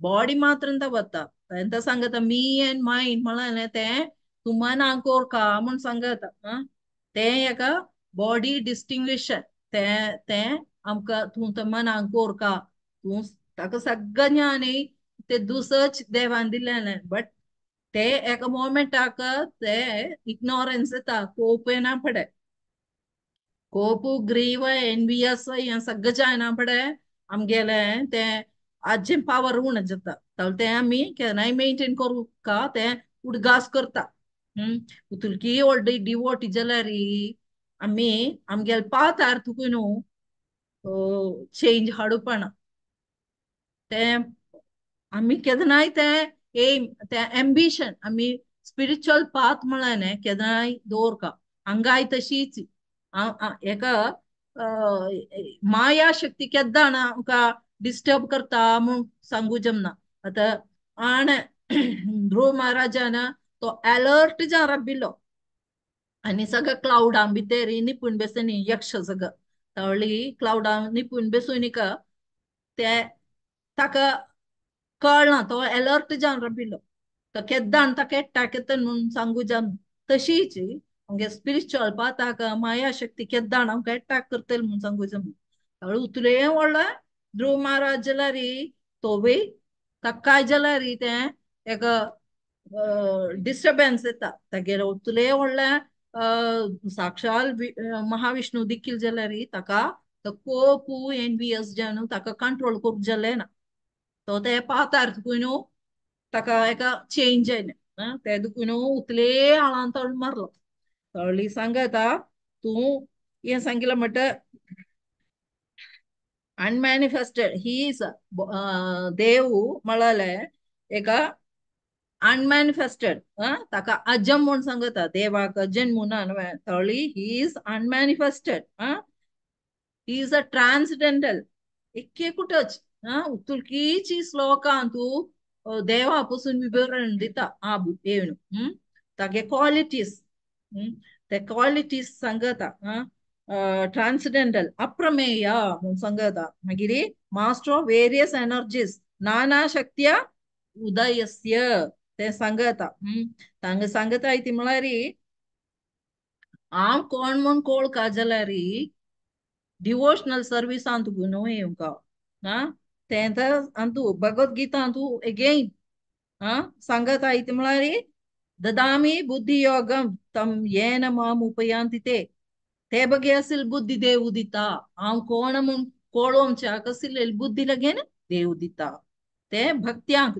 बॉडी मात्र वता. तेंका सांगता मी एंड मायंड म्हणलें तें तूं मनाक कोरका म्हूण सांगता. तें एका बॉडी डिस्टिंग्विशन तें तें आमकां तूं तें मनाक कोरका तूं ताका सगळें ज्ञान ते दुसच देवान दिलें बट ते एका मोमेंटाक ते इग्नोरन्स येता कोप येना पडे कोप ग्रीव एनवियस हें सगळें जायना पडे आमगेलें तें आजचें पावर उणें जाता. तें आमी केन्नाय मेंटेन करूं का तें उडगास करता. उतुलकी व्हडली डिवोटी जाल्यार आमी आमगेले पाथार तुका न्हू चेंज हाडुपा ना. तें आमी केन्नाय तें एम तें एम्बिशन आमी स्पिरिच्युअल पाथ म्हळ्यार केन्नाय दवरका. हांगाय तशीच एका माया शक्ती केन्ना आमकां डिस्टर्ब करता म्हूण सांगू जमना. आतां आण ध्रुव महाराजान तो अलर्ट जावन राबिल्लो आनी सगळं क्लावडां भितर निपून बेसनी यक्ष सगळं तावळी क्लावडां निपून बेसून ते ताका कळना तो अलर्ट जावन राबिल्लो तो केद्दां ताका एटाक येता म्हूण सांगू जावन. तशीच आमगे स्पिरिच्युअल पाथाक माया शक्ती केद्दां आमकां एटाक करतली म्हूण सांगू जमना. उतले व्हडले ध्रुव महाराज जाल्यार तोवूय ताकाय जाल्यार तें एक डिस्टर्बन्स येता. तागेले उतले व्हडले साक्षाल महाविष्णू देखील जाल्यार ताका कोपू एनवियस जावन ताका कंट्रोल करूंक जालें ना. तो ते पातार न्हू ताका एका चेंज आयलें. ते दुखून उतले आळान तळ मारलो. तळी सांगता तूं हें सांगिल्लें म्हणटा अनमॅनिफेस्टेड he is देव म्हळाले एका अनमॅनिफेस्टेड ताका अजम म्हूण सांगता. देवाक अजन म्हणून न्हय तळी he is unmanifested. He is a transcendental एके कुटच. उतुलकीची श्लोकांतू देवा पसून विवरण दिता आबू येवन तागे क्वालिटीज ते क्वालिटीज सांगता. ट्रान्सिडेंटल अप्रमेय म्हूण सांगता. मागीर मास्टर ऑफ वेरियस एनर्जीज नाना शक्त्या उदयस्य ते सांगता. तांगा सांगता ती म्हळ्यार हांव कोण म्हूण कोळका जाल्यार डिवोशनल सर्विसांत न्हू येवंक. तें अंतू भगवद्गीता अंतू एगेन सांगता ती म्हळ्यार ददामी बुद्धियोगम तम येन माम उपयांति ते ते बगे असेल बुद्धी देव दिता. हांव कोण म्हूण कोळोवच्याक आशिल्ली बुद्धी लगेन देव दिता. ते भक्त्यांक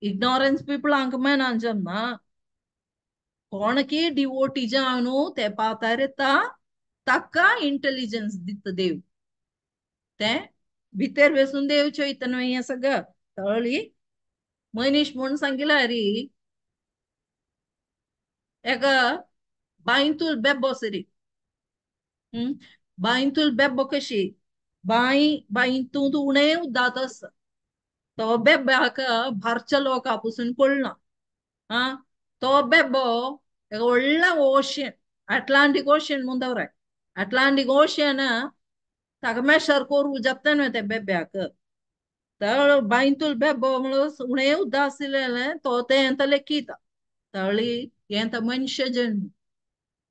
इग्नोरन्स पिपळांक मेनान जमना. कोणकी डिवोटी जावन ते पातार येता ताका इंटेलिजन्स दिता देव. ते भितर बसून देव चोयता न्हय हें सगळं. तळी मनीस म्हूण सांगिल्यार एका बांयतूल बेब्बो सरी. बांयतूल बेब्बो कशी बांय बांयतून उणें उदक आसा तो बेब्याक भारच्या लोकां पसून कळना. तो बेब्बो एक व्हडलो ओशन अटलांटीक ओशन म्हूण दवराय. अटलांटीक ओशन ताका मेशर करूं जाता न्हय त्या बेब्याक. तळ बांयतूल बेब्बो म्हणून उणें उदक आशिल्लें तो तें लेखिता. तळी हें तर मनशां जन्म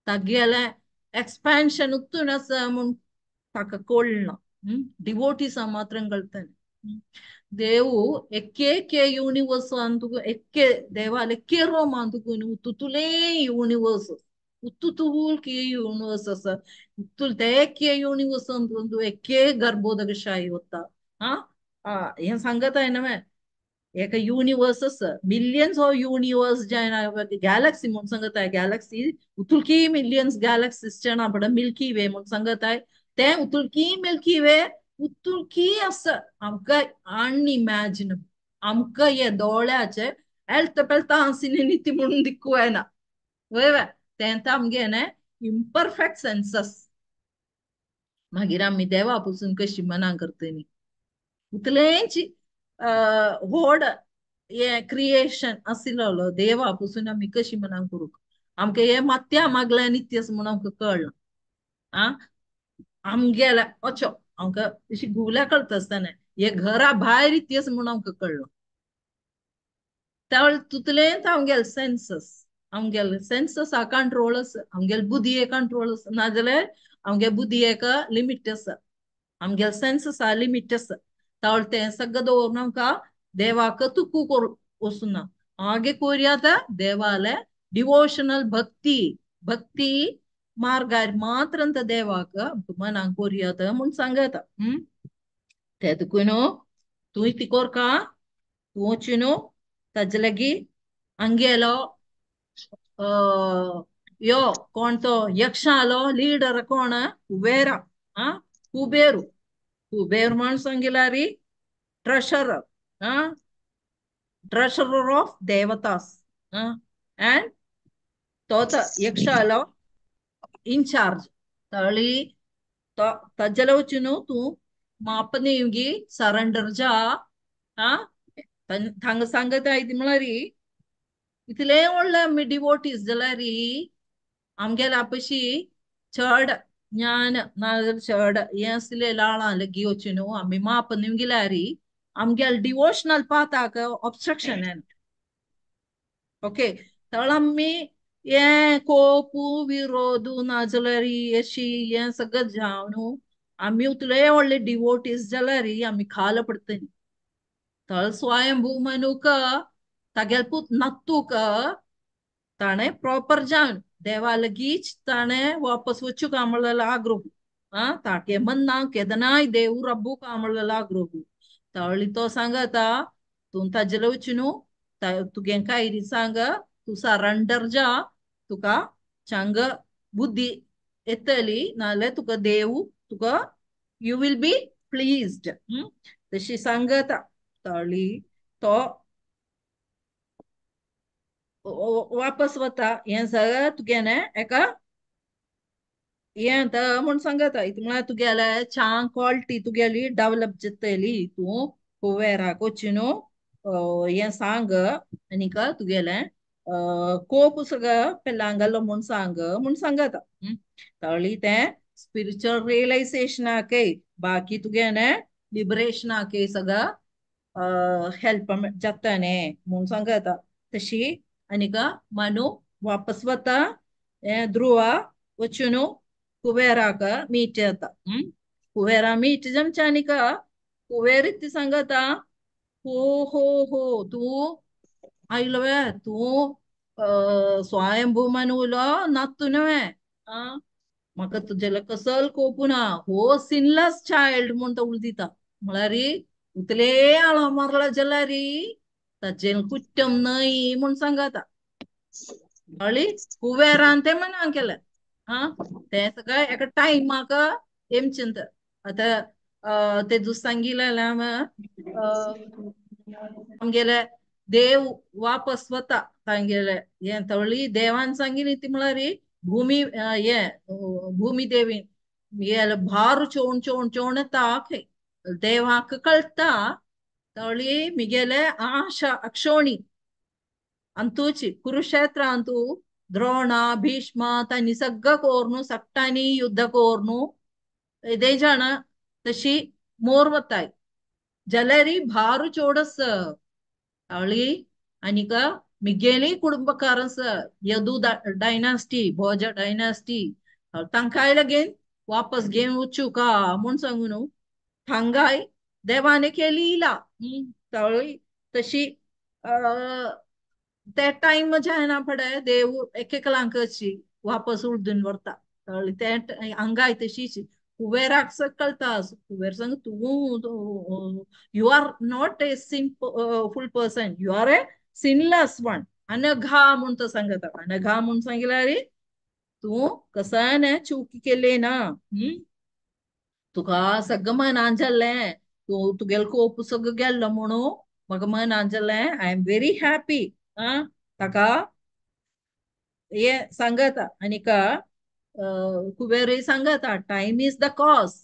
तागेलें एक्सपेन्शन उत्तून आसा म्हूण ताका कळना. डिवोटीसा मात्र कळटलें. देव एके युनिवर्सांत एके देवाले एके रोमांत उतुतुले युनिवर्स उतुतूल के युनिवर्स आसा उतुल ते एके युनिवर्सांत एके गर्भोदकशाही वता. हें सांगता न्हय एक युनिवर्स आसा मिलियन्स ऑफ युनिवर्स जायना गॅलक्सी म्हूण सांगताय. गॅलक्सी उतुलकी मिलियन्स गॅलक्सीज जाणा पडटा मिल्की वे म्हूण सांगताय. ते उतुलकी मिल्की वे उतुलकी आसा आमकां अनइमॅजिनेबल. आमकां हे दोळ्याचे एल्त पेल्ता आसिनी निती म्हणून दिक्कू येना. वय तें आमगे न्हय इम्परफेक्ट सेन्सस. मागीर आमी देवा पसून कशी मना करतली. उतलेंच व्हड हें क्रिएशन आशिल्लो देवा पसून आमी कशी मना करूंक. आमकां हें मात्या मागल्या नित्यस म्हूण आमकां कळना. आमगेल्या अचो आमकां अशी घुवल्या कळटा आसतना हे घरा भायर इतिहास म्हूण आमकां कळ्ळो. त्या तितलेंच आमगेले सेन्सस आमगेले सेन्सस आ कंट्रोल आसा. आमगेले बुद्धिये कंट्रोल आसा. नाजाल्यार आमगे बुद्धियेक लिमीट आसा. आमगेले सेन्सस आ लिमीट आसा. तावळ तें सगळें दवरून आमकां देवाक तुकू करूं वचूना. आगे कोरया देवाले डिवोशनल भक्ती भक्ती मार्गार मात्र देवाक मनाक कोरया म्हूण सांगता. ते तुका न्हू तूं ती कोरका तूं वच न्हू ताजे लागीं आमगेलो यो कोण तो यक्षालो लीडर कोण कुबेरा. कुबेरू कुबेर म्हूण सांगिल्यार ट्रेशरर. ट्रेशरर ऑफ देवतास अँड तो यक्षालो इन्चार्ज. तळी ताजेले वच न्हू तूं माप नेवगी सरेंडर जा. थांगा सांगता ती म्हळ्यार इतले व्हडले आमी डिवोटीज जाल्यार आमगेल्या आपशी चड ज्ञान नाजाल्यार चड हें आसलें लाळां लेगीत वच न्हू आमी माप निवगिल्यार आमगेले डिवोशनल पाथाक ऑब्स्ट्रक्शन येना. ओके तळ आमी हें कोपू विरोध नाजाल्यार अशी हें सगळें जावन आमी उतले व्हडले डिवोटीज जाल्यार आमी खाला पडटली. थळ स्वयंभू मनूक तागेले पूत नत्तूक ताणें प्रॉपर जावन देवा लगीच ताणें वापस वचूंक म्हणलेलो आग्रोह. आं ताके मन्ना केदनाय देव रब्बूक म्हणलेलो आग्रोह. तळी तो सांगता तूं ताजेले वच न्हू तुगे कायरी सांग तूं सरंडर जा तुका चांग बुद्धी येतली नाल्यार तुका देव तुका you will be pleased. तशी सांगता. तळी तो वापस वता हें सगळें तुगेलें एका हें आतां म्हूण सांगता. म्हळ्यार तुगेले छान क्वॉलिटी तुगेली डेवलप जातली तूं कुवेराक वच न्हू हें सांग आनीक तुगेलें कोप सगळं पेल्लांगलो म्हूण सांग म्हूण सांगता. तळी तें स्पिरिच्युअल रियलायझेशनाकय बाकी तुगेलें लिबरेशनाकय सगळं हेल्प जाता न्ही म्हूण सांगता. तशी आनीक मनु वापस वता ध्रुवा वचून कुबेराक मीट जाता. कुबेरा मीट जमच्या आनीक कुबेर ती सांगता हो हो हो तूं आयलो वे तूं स्वयंभू मनुलो नातू न्हय आं म्हाका तुजेलो कसल कोपू ना हो सिनलेस चायल्ड म्हूण तो उलो दिता. म्हळ्यार उतले आळो मारला जाल्यार ताजें कुट्टम न्हय म्हूण सांगता. कळ्ळी कुबेरान तें मना केलें. आं तें सगळें एका टायमाक हेमचंद आतां ते दुस सांगिल्लें आमगेले देव वापस वता तांगेले हें तळी देवान सांगिल्ली ती म्हळ्यार भूमी हें भूमी देवीन मिगेले भार चोवन चोवन चोवन येता खंय देवाक कळटा तळी मिगेले आशा अक्षोणी अंतूची कुरुक्षेत्र अंतू द्रोण भीष्म तांणी सगळं कोरनू सगटांनी युद्ध कोरनू इదే जाण तशी मोर वताय जाल्यार भारू चोडस तळी आनीक मिगेली कुटुंबकारस यदू डायनास्टी भोज डायनास्टी तांकांय लगेन वापस घेवन वचूं का म्हूण सांगू न्हू थांगाय देवाने केली लीला. तळी तशी ते टायम जायना फुडें देव एकेकलांकची वापस उर्दून व्हरता. कळ्ळें ते हांगाय तशीच कुबेराक कळटा कुबेर सांग तूं you are not a sinful person you are a sinless one. Anagha म्हूण तो सांगता. अनघा म्हूण सांगिल्यार तूं कसाय चुकी केले ना तुका सगळें मनान जाल्लें तूं तुगेलो कोप सगळो गेल्लो म्हणून म्हाका मनान जालें I am very happy. आं ताका हें सांगता आनीक कुबेरूय सांगता टायम is the cause.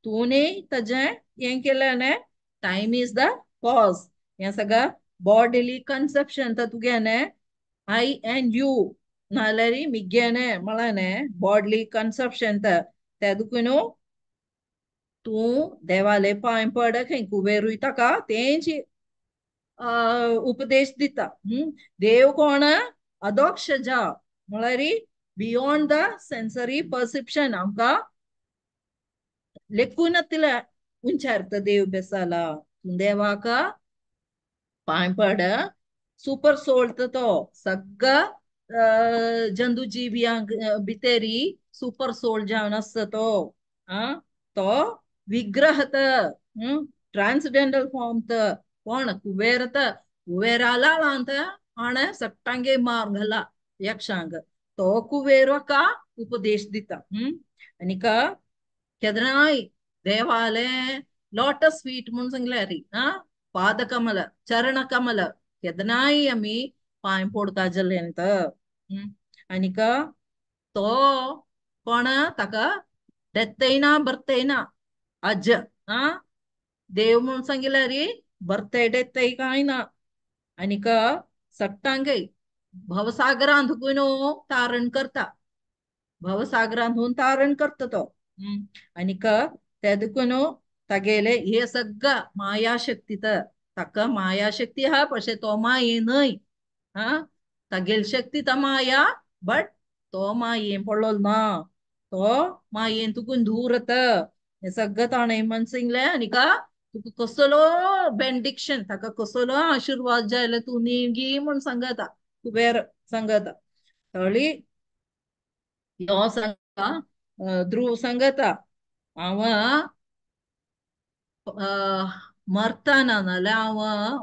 तूं न्ही ताजें हें केलें न्ही टायम is the cause. हें सगळें बॉडिली कन्सेप्शन तर तुगेलें I and you नाल्यार मिगेलें म्हळ्यार न्ही बॉडली कन्सेप्शन तर तें देखून तूं देवाले पांय पड खंय कुबेरूय ताका तेंची उपदेश दिता. देव कोण अदोक्षजा म्हळ्यार बियोंड the sensory perception आमकां लेखून नातिल्लें उंचार देव बेसाला तूं देवाक पांय पड सुपर सोल तो सगळं जंतू जीवियांक भितरी सुपर सोल जावन आसता तो. आं तो विग्रह ट्रान्सडेंटल फॉर्म त कोण कुबेर त कुबेराला अंत आणे सट्टांगे मार घाला यक्षांग तो कुबेर का उपदेश दिता. आनीक केदनाय देवाले लोटस फीट म्हूण सांगल्यार आं पादकमल चरणकमल केदनाय आमी पांय पडता जाल्यार आनीक तो कोण ताका डेथय ना बर्थय ना अज आं देव म्हूण सांगिल्यार बर्थय डेथय कांय ना. आनीक सट्टांगय भवसागरांत तारण करता भवसागरांतून तारण करता तो. आनीक ते देखून तागेले हे सगळं मायाशक्ती तर ताका मायाशक्ती आहा पशे तो माये न्हय. आं तागेली शक्ती तर माया बट तो माये पडलो ना तो मायेन तुकून दूर हें सगळें ताणें म्हण सांगलें आनीका तुका कसलो बेंडिक्शन ताका कसलो आशिर्वाद जायले तूं निगी म्हूण सांगता कुबेर सांगता. तळी यो सांगता ध्रुव सांगता हांव मरताना नाल्यार हांव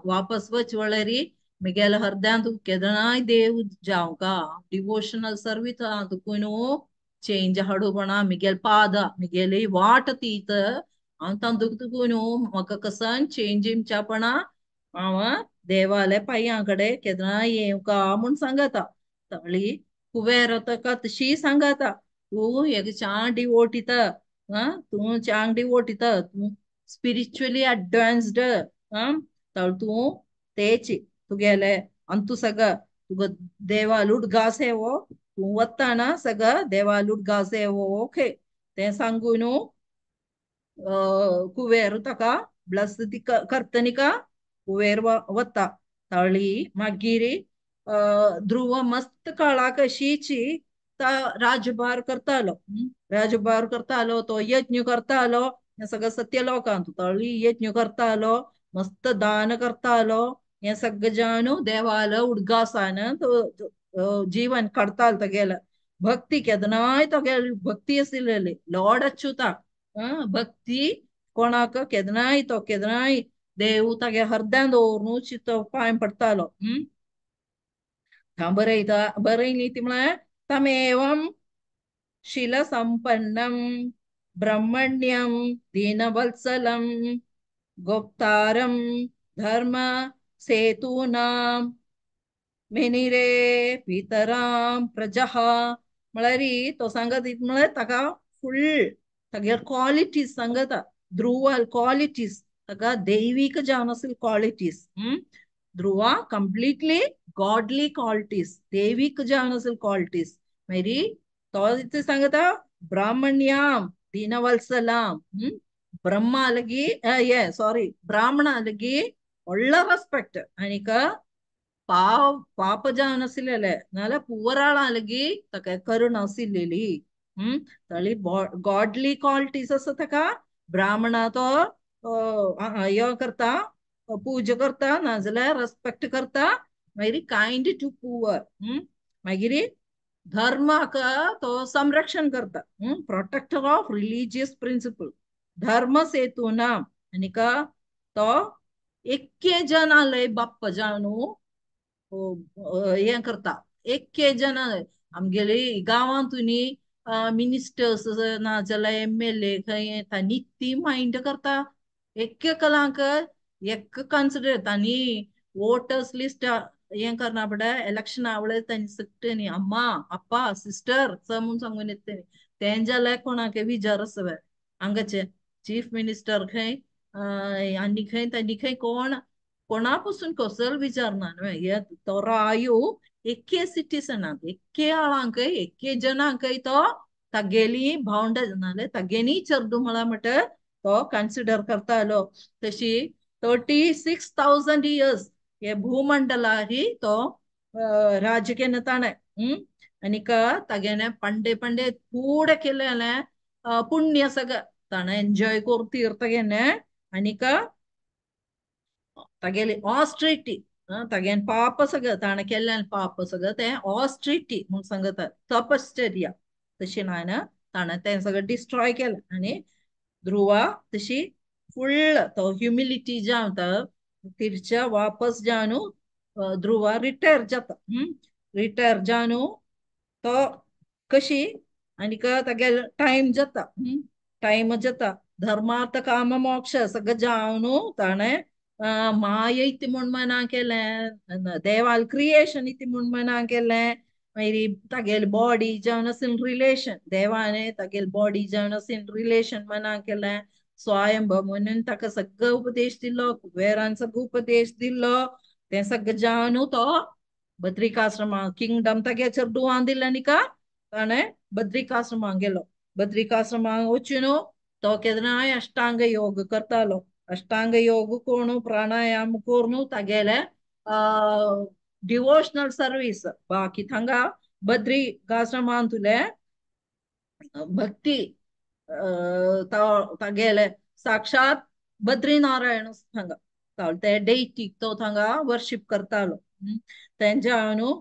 वापस वच वळरी मिगेल्या हृदयान तुका केदनाय देव जावंका डिवोशनल सर्वीस तुका न्हू चेंज हाडूपणा मिगेल पाद मिगेली वाट तीत हांव तांतूक तुका न्हू म्हाका कसन चेंज इमच्यापणा हांव देवाले पांयां कडेन केदनाय येवका म्हूण सांगता. तळी कुबेर ताका तशी सांगता तूं एक चांग डिवोटीत तूं चांग डिवोटीत तूं स्पिरिच्युअली एडवान्स्ड तर तूं तेच तुगेले अंतू सगळं तुका देवा लुडगास हो तूं वताना सगळं देवा लुडगास हो ओके तें सांगू न्हू कुवेर ताका ब्लस करतनिका कुवेर वता. तळी मागीर ध्रुव मस्त काळाक अशीची राजभार करतालो राजभार करतालो तो यज्ञ करतालो हें सगळें सत्यलोकांत तळी यज्ञ करतालो मस्त दान करतालो हें सगळें जाणू देवालो उडगासान तो जीवन काडतालो तेगेलें भक्ती केदनाय तेगेली भक्ती आशिल्ली लॉर्ड अच्युताक भक्ती कोणाक केदनाय तो केदनाय देव तागे हृदयान दवरून चित्त पांय पडटालो. बरयता बरयली ती म्हळ्यार तमेवं शिलसंपन्नं ब्रह्मण्यं दीनवत्सलं गोप्तारं धर्म सेतूनां मेनिरे पितरां प्रजः म्हळ्यार तो सांगत म्हळ्यार ताका फुल तागेले क्वालिटीज सांगता ध्रुवाल क्वालिटीज ताका दैवीक जावन आशिल्ले qualities Dhruva completely godly qualities दैवीक जावन आशिल्ले क्वालिटीज मागीर तो कितें सांगता ब्राह्मण्याम दीनवत्सलाम ब्रह्मा लगी ये सॉरी ब्राह्मणा लगी व्हडलो रेस्पेक्ट आनीक पाप जावन आशिल्ले नाल्यार पुवराळा लगी ताका करुण आशिल्ली तळी गॉडली क्वालिटीज आसा ताका ब्राह्मणा तो यो करता पूजा करता नाजाल्यार रेस्पेक्ट करता मागीर काइंड टू पुवर मागीर धर्माक तो संरक्षण करता प्रोटेक्टर ऑफ रिलीजियस प्रिंसिपल धर्म सेतूना आनीक तो एक्के जनालय बाप्प जाणू हें करता एक्के जन आमगेली गांवांत न्ही मिनिस्टर्स नाजाल्यार एमएलए खंय तांणी ती मायंड करता एक्के कलांक एक कन्सिडर तांणी वोटर्स लिस्ट हें करना पडटा इलेक्शन आवळे तांणी सगळे न्ही अम्मा अप्पा सिस्टर म्हूण सांगून येता तें जाल्यार कोणाक विचार आसा हांगाचे चीफ मिनिस्टर खंय आनी खंय तांणी खंय कोण कोणा पसून कसलो विचार ना न्हय हे तो रायू एके सिटीजनाक एके आळांकय एके जनांकय तो तागेली भावंड नाल्यार तागेली चेडूं म्हळ्यार म्हणटा तो कन्सिडर करतालो. तशी 36,000 इयर्स हे भूमंडलारी तो राज्य केन्ना ताणें आनीक तागेलें पंडे पंडे पूड केलें पुण्य सगळें ताणें एन्जॉय करून तीर्थ केन्ना आनीक तागेली ऑस्ट्रिटी तागेलें पाप सगळें ताणें केल्लें पाप सगळें तें ऑस्ट्रिटी म्हूण सांगता तपश्चर्या तशें न्हय ताणें तें सगळें डिस्ट्रॉय केलें आनी ध्रुवा तशी फुल तो ह्युमिलिटी जावन तिरच्या वापस जावन ध्रुवा रिटायर जाता रिटायर जावन तो कशी आनीक तागेलो टायम जाता टायम जाता धर्मार्थ काम मोक्ष सगळें जावन ताणें माया इति म्हूण मना केलें देवाल क्रिएशन इति म्हूण मना केलें मागीर तागेली बॉडी जावन आसून रिलेशन देवाने तागेली बॉडी जावन आसून रिलेशन मना केलें स्वयंभ म्हणून ताका सगळो उपदेश दिलो कुबेरान सगळो उपदेश दिलो तें सगळें जावन तो बद्रिकाश्रमा किंगडम तागे चेडवान दिलें न्ही ताणें बद्रिकाश्रमाक गेलो बद्रिकाश्रमाक वचून तो केन्नाय अष्टांग योग करतालो अष्टांग योग कोण प्राणायाम करून तागेले डिवोशनल सर्वीस बाकी थांगा बद्रिकाश्रमांतले भक्ती तागेले साक्षात बद्रीनारायण थांगा ते डेटीक तो थांगा वर्शिप करतालो. तेंच्या न्हू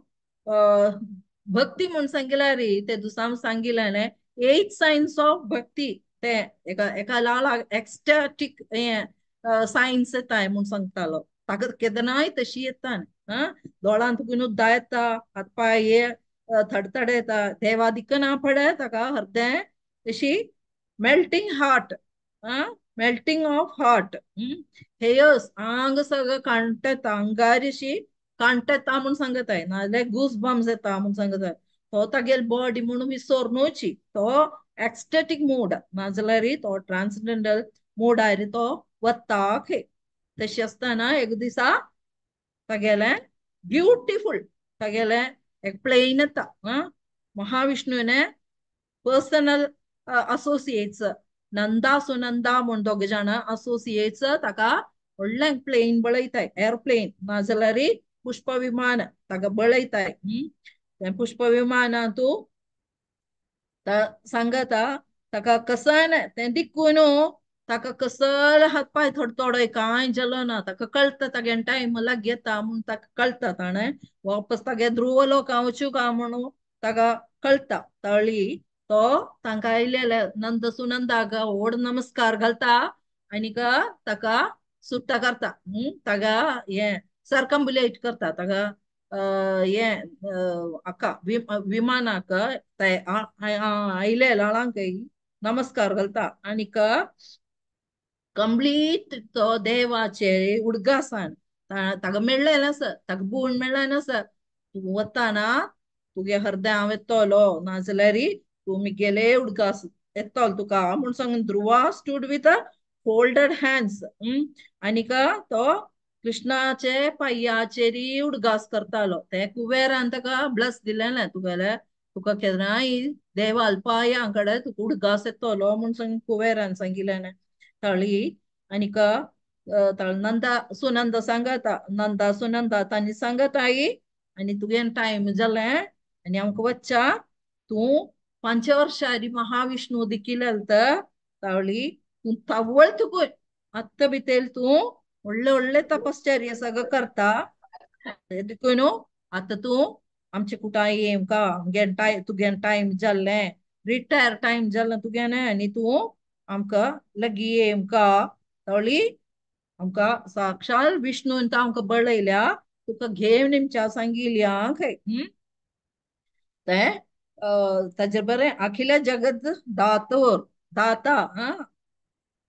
भक्ती म्हूण सांगिल्यार ते दुसऱ्यां सांगिल्लें 8 सायन्स ऑफ भक्ती ते एका एका लाला एक्स्टॅटीक हें सायन्स येताय म्हूण सांगतालो. ताका केदनाय तशी येता आं दोळांत तुका उद्दा येता, हात पांय हे थडथड येता, देवा दिकना पडे ताका हरदें तशी मेल्टींग हार्ट आं मेल्टींग ऑफ हार्ट हेयर्स आंग सगळं कांटेता, अंगार अशी कांटेता म्हूण सांगताय, नाजाल्यार गूस बम्स येता म्हूण सांगताय. तो तागेल बॉडी म्हणून विसोरनूची तो एक्स्टॅटीक मूड नाजाल्यार तो ट्रान्सडेंटल मूडार तो वता खंय. तशी आसतना एक दिसा तागेलें ब्युटिफूल तागेलें एक प्लेन येता आं महाविष्णूने पर्सनल असोसिएट्स नंदा सुनंदा म्हूण दोग जाणां असोसिएट्स ताका व्हडलें प्लेन बळयताय, एरप्लेन नाजाल्यार पुष्प विमान ताका बळयताय. तें पुष्प विमानांतू सांगता ताका कसन तें दिक्कून ताका कसल हात पांय थोडो कांय जालो ना, ताका कळटा तागे टायम लागीं येता म्हूण ताका कळटा. ताणें वापस तागे ध्रुव लोकां वचूं काय म्हणून ताका कळटा. तळी तो तांकां आयलेले नंद सुनंदाक व्हड नमस्कार घालता आनीक ताका सुट्टा करता. ताका हें सरकम्बुलेट करता ताका हें हाका विमानाक आयले लाळांक नमस्कार घालता आनीक कंप्लीट तो देवाचे उडगासान ताका मेळ्ळें आसा, ताका बूण मेळ्ळें आसा. तूं वताना तुगे हरदें हांव येतलो नाजाल्यार तूं मिगेले उडगास येतलो तुका म्हूण सांगून Dhruva stood with folded hands आनीक तो कृष्णाचे पांयाचेर उडगास करतालो. ते कुबेरान ताका ब्लस दिलेलें तुगेले तुका केन्नाय देवाल पांयां कडेन तुका उडगास येतलो म्हूण सांग कुबेरान सांगिल्लें. तळी आनीक नंदा सुनंदा सांगता, नंदा सुनंदा तांणी सांगताय आनी तुगे टायम जालें आनी आमकां वच्चा तूं 5 वर्सां महाविष्णू दिकिलें तावळी तूं तवळ तुका आत्तां भितर तूं व्हडले व्हडले तपश्चर्या सगळं करता देखून आतां तूं आमचे कुटां येमका आमगे टायम तुगे टायम जाल्लें रिटायर टायम जालें तुगेलें आनी तूं आमकां लागीं येमका तळी आमकां साक्षात विष्णून तो आमकां बळयल्या तुका घेवन आमच्या सांगिल्या खंय. तें ताजेर बरें अखिल जगत दातोर दाता आं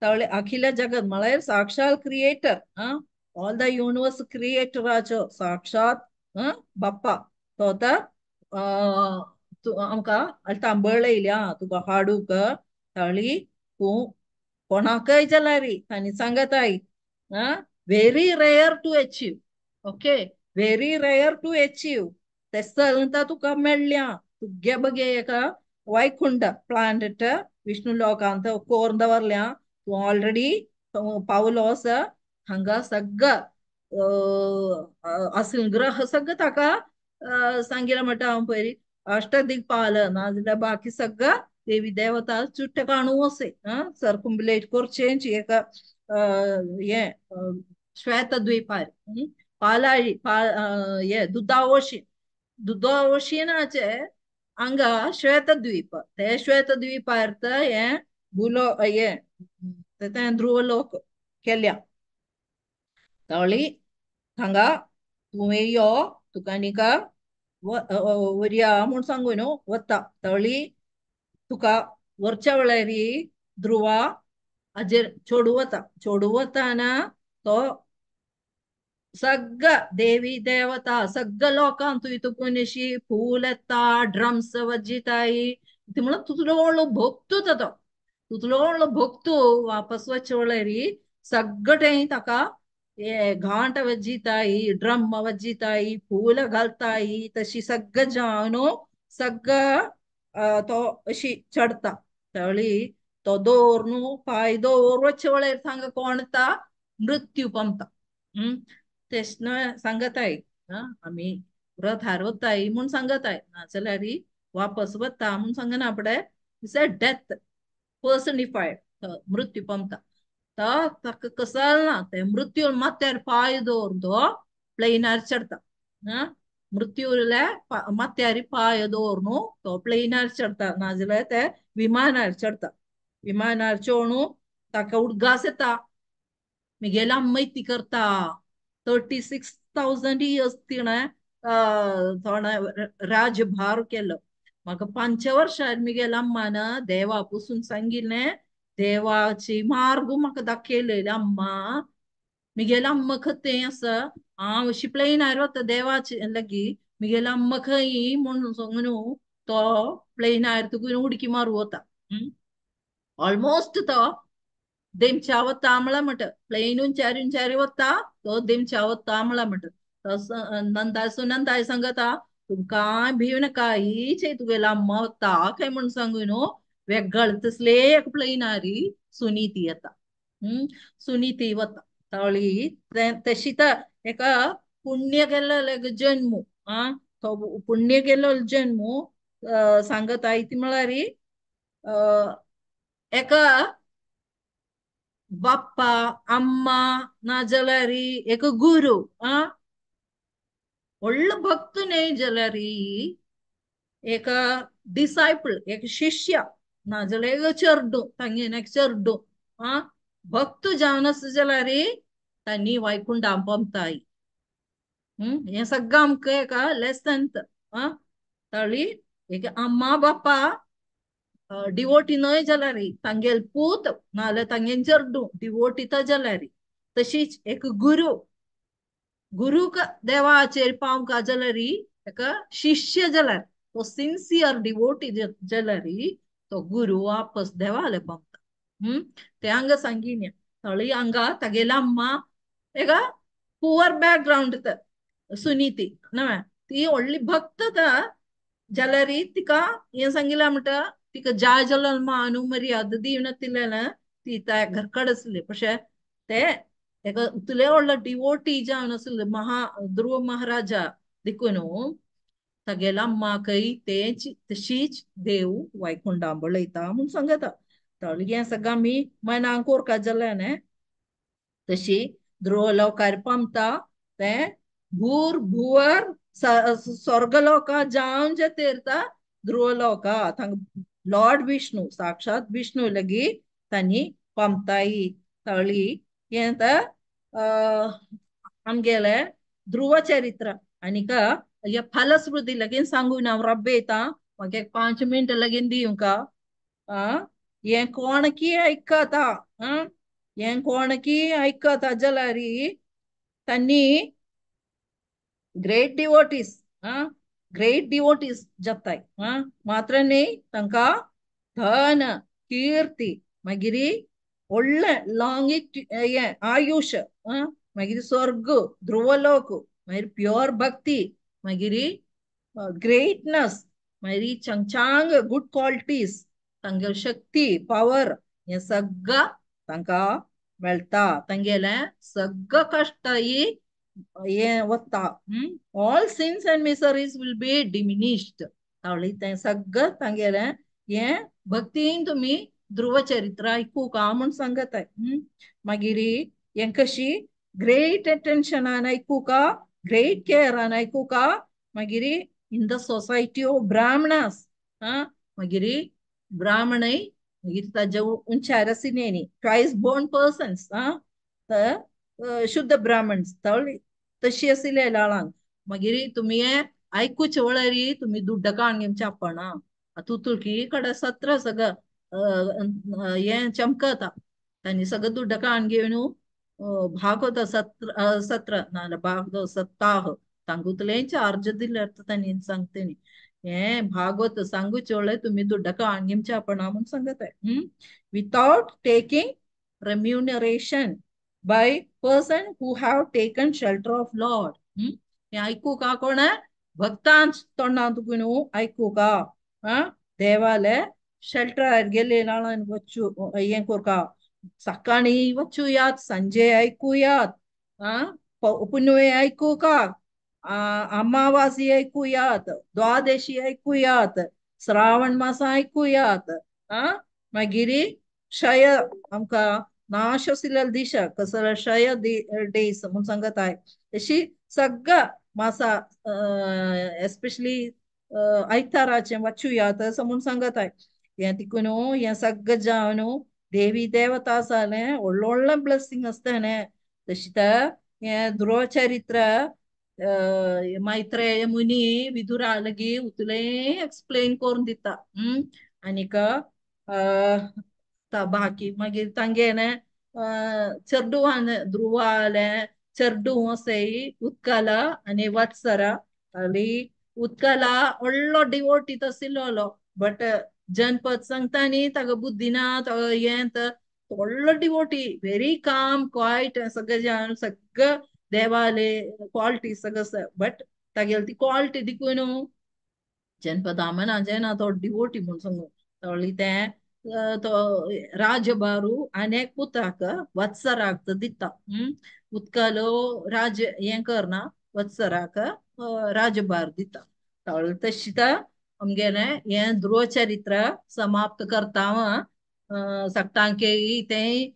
तवळे अखिल जगत म्हळ्यार साक्षात क्रिएटर आं ऑल the universe क्रिएटराचो साक्षात बाप्पा तो आतां आमकां आतां बळयल्या तुका हाडूंक तळी तूं कोणाकय जाल्यार तांणी सांगताय आं very rare to achieve, okay very rare to achieve ते सलता तुका मेळ्ळ्या तुगे बगे एका वैकुंठ प्लानेट विष्णु लोकांत कोर दवरल्या तूं ऑलरेडी पावलो आसा हांगा सगळं असील ग्रह सगळं ताका सांगिल्लें म्हणटा हांव पयलीं अष्टदिग्पाल नाजाल्यार बाकी सगळं देवी देवता चुट्टे काणू असे आं सरकुंबलेट करचें एका हें श्वेतद्वीपार पालाळी हें दुदावशी दुदावशीनाचे हांगा श्वेतद्वीप ते श्वेतद्वीपार हें भुलो हें तें ध्रुवलोक केल्या. तळी हांगा तूं यो तुका आनीक व्हरया म्हूण सांगू न्हू वता. तळी तुका व्हरच्या वेळार ध्रुवा हाजेर चेडूं वता, चेडूं वताना तो सगळं देवी देवता सगळं लोकांक तुवें तुकून अशी फूल येता ड्रम्स वाजयताय ती म्हणून तुजलो व्हडलो भक्तू तो तुजलो व्हडलो भक्तू वापस वचचे वेळार सगळें ताका हे घांट वाजयताय ड्रम वाजयताय फूल घालताय तशी सगळं जावन सगळं तो अशी चडता. तळी तो दवर न्हू पांय दवर वचचे वेळार थांगा कोण येता मृत्यू पावता. तेश न्हय सांगताय आमी रथार वताय म्हूण सांगताय नाजाल्यार वापस वता म्हूण सांगना आपडे Is a death personified. मृत्यू पावता ताका कसाल ना ते मृत्यू माथ्यार पांय दवरून तो प्लेनार चडता. मृत्यूले माथ्यार पांय दवरून तो प्लेनार चडता नाजाल्यार ते विमानार चडता. विमानार चोडून ताका उडगास येता मिगेला अम्मा करता. 36,000 इयर्स तिणें थोडे राज्यभार केलो. म्हाका 5 वर्सां मिगेला अम्मान देवा पसून सांगिल्लें देवाची मार्ग म्हाका दाखयलेले अम्मा. मिगेला अम्मा खंय आसा हांव अशी प्लेनार वता देवाचे लागी मिगेला अम्मा खंय म्हणून सांगून तो प्लेनार तुका उडकी मारू वता. ऑलमोस्ट तो देमच्या वता म्हळ्यार म्हणटा प्लेन उंचारी उंचारी वता तो देमच्या वता म्हळ्यार म्हणटा. नंदाय सुनंदाय सांगता तुमकां भिव नाका हीच तुगेला अम्मा वता काय म्हूण सांगून न्हू वेगळ तसले एक प्लेनारी सुनीती येता. सुनीती वता तळी तशी तर एका पुण्य केल्लो जन्म तो पुण्य केल्लो जन्म सांगता ती म्हळ्यार एका बाप्पा अम्मा नाजाल्यार एक गुरु व्हडलो भक्त न्हय जाल्यार एक डिसायपल एक शिष्य नाजाल्यार एक चेडूं तांगेन एक चेडूं भक्त जावन आसा जाल्यार तांणी वैकुंठाक पावताय. हें सगळें आमकां एका लेसन. तळी एक अम्मा बाप्पा डिवोटी न्हय जाल्यार तांगेल पूत नाजाल्यार तांगेल चेडूं डिवोटी तर जाल्यार तशीच एक गुरु गुरुक देवाचेर पावंक जाल्यार एका शिष्य जाल्यार तो सिन्सियर डिवोटी जाल्यार तो गुरु वापस देवाले पावता. ते हांगा सांगिन्या थळी हांगा तागेला अम्मा एका पुवर बॅकग्रावंड सुनीती न्हय ती व्हडली भक्त जाल्यार तिका हें सांगिलां म्हणटा तिका जाय जाल्यार मानू मर्यादा दिवना ती त्या घरकड आसली. पशे ते एका तुले व्हडलो डिवोटी जावन आसले महा ध्रुव महाराजा देखून तागेला अम्माकय तेच तशीच देव वैकुंठाक बळयता म्हूण सांगता. तळी हें सगळें आमी मनाक कोरका जाल्यार न्हय तशी ध्रुव लोकार पावता तें भूर भुवर स्वर्गलोका जावन जे तेरता ध्रुव लोका थांगा लॉर्ड विष्णू साक्षात विष्णू लगी तांणी पावताय. तळी हें तर आमगेलें ध्रुव चरित्र. आनीक ह्या फलश्रुती लगीन सांगून हांव रब्बेता म्हाका एक 5 मिनट लगीन दिवंका. हें कोणकी आयकता हें कोणकी आयकता जाल्यार तांणी ग्रेट डिवोटीज ग्रेट डिवोटीज जाताय. मात्र न्हय तांकां धन कीर्ती मागीर व्हडलें लाँग हें आयुश मागीर स्वर्ग ध्रुवलोक मागीर प्योर भक्ती मागीर ग्रेटनस मागीर चंगचांग गुड क्वालिटीज तांगेली शक्ती पावर हें सगळें तांकां मेळटा. तांगेलें सगळें कश्टय हें वता. All sins and miseries will be diminished. तावळी तें सगळें तांगेलें हें भक्तीन तुमी ध्रुव चरित्र आयकूंक म्हूण सांगताय. मागीर हें कशी ग्रेट अटेन्शनान आयकूंक ग्रेट केअरान आयकूंक मागीर in the society of Brahmanas मागीर ब्राह्मणय मागीर ताजे उंचार आशिल्ले ट्वायस बोर्न पर्सन्स शुद्ध ब्राह्मण्स तशी आशिल्ले लाळांक. मागीर तुमी आयकुचे वळार तुमी दुड्ड काण घेवचे आपणा तुतुळकी कडेन सत्र सगळं हें चमकता तांणी सगळं दुड्ड काण घेवन भागवत सत्र सत्र नाजाल्यार भागवत सप्ताह तांगुतलें चार्ज दिल्यार तांणी सांगते हें भागवत सांगूचे वळार तुमी दुड्ड काण घेवचे आपणा म्हूण सांगताय. Without taking remuneration by person who have taken shelter of Lord. हें आयकूंक कोण भक्तांच तोंडांत न्हू आयकूंक देवाले शेल्टर गेले नाळान वच्चू हें कोरका सकाळी वचूयात सांजे आयकुयात पुनवे आयकूंक अमावासी आयकुयात द्वादशी आयकुयात श्रावण मासा आयकुयात आ मागीर क्षय आमकां नाश आशिल्ल्या दिशा कसो क्षय डेज म्हूण सांगताय. अशी सगळ्या मासा एस्पेशली आयताराचें वाचुया तसो म्हूण सांगताय. हें तिकून हें सगळें जावन देवी देवता आसालें व्हडलें व्हडलें ब्लेसिंग आसता न्ही. तशें तर हें ध्रुव चरित्र मैत्रेय मुनी विदुरा लगी उतले एक्सप्लेन करून दिता. आनीक बाकी मागीर तांगेलें चेडवान ध्रुवालें चेडूं आसाय उत्कला आनी वत्सरा. आनी उत्कला व्हडलो डिवोटी आशिल्लो बट जनपद सांगता न्ही ताका बुद्धी ना ताका हें व्हडलो डिवोटी व्हेरी काम क्वायट सगळें जावन सगळं देवाले क्वालिटी सगळं आसा बट तागेली ती क्वालिटी देखून जनपदा जेना तो डिवोटी म्हूण सांगू तळी तें तो राजबारू आनी एक पुताक वत्सराक दिता. उत्कलो राज हें करना वत्सराक राजभार दिता. तळ तशी आमगेलें हें ध्रुव चरित्र समाप्त करता. सगटांके तें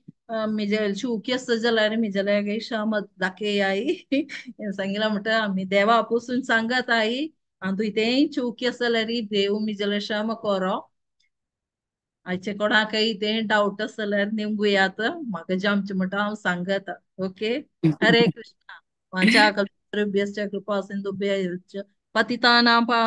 म्हजे चूक आसता जाल्यार म्हजेले क्षमा दाखयाय सांगिलां म्हणटा आमी देवा पसून सांगत आई आनी तुवें तेंय चूक आसा जाल्यार देव म्हजेले क्षमा करो. आयचे कोणाकय तें डावट आसा जाल्यार निमगुयात म्हाका जमचें म्हणटा हांव सांगता. ओके, हरे कृष्णा. वाचा कल्पतरुभ्यश्च कृपा सिन्धुभ्य पतितानां पावनेभ्यो.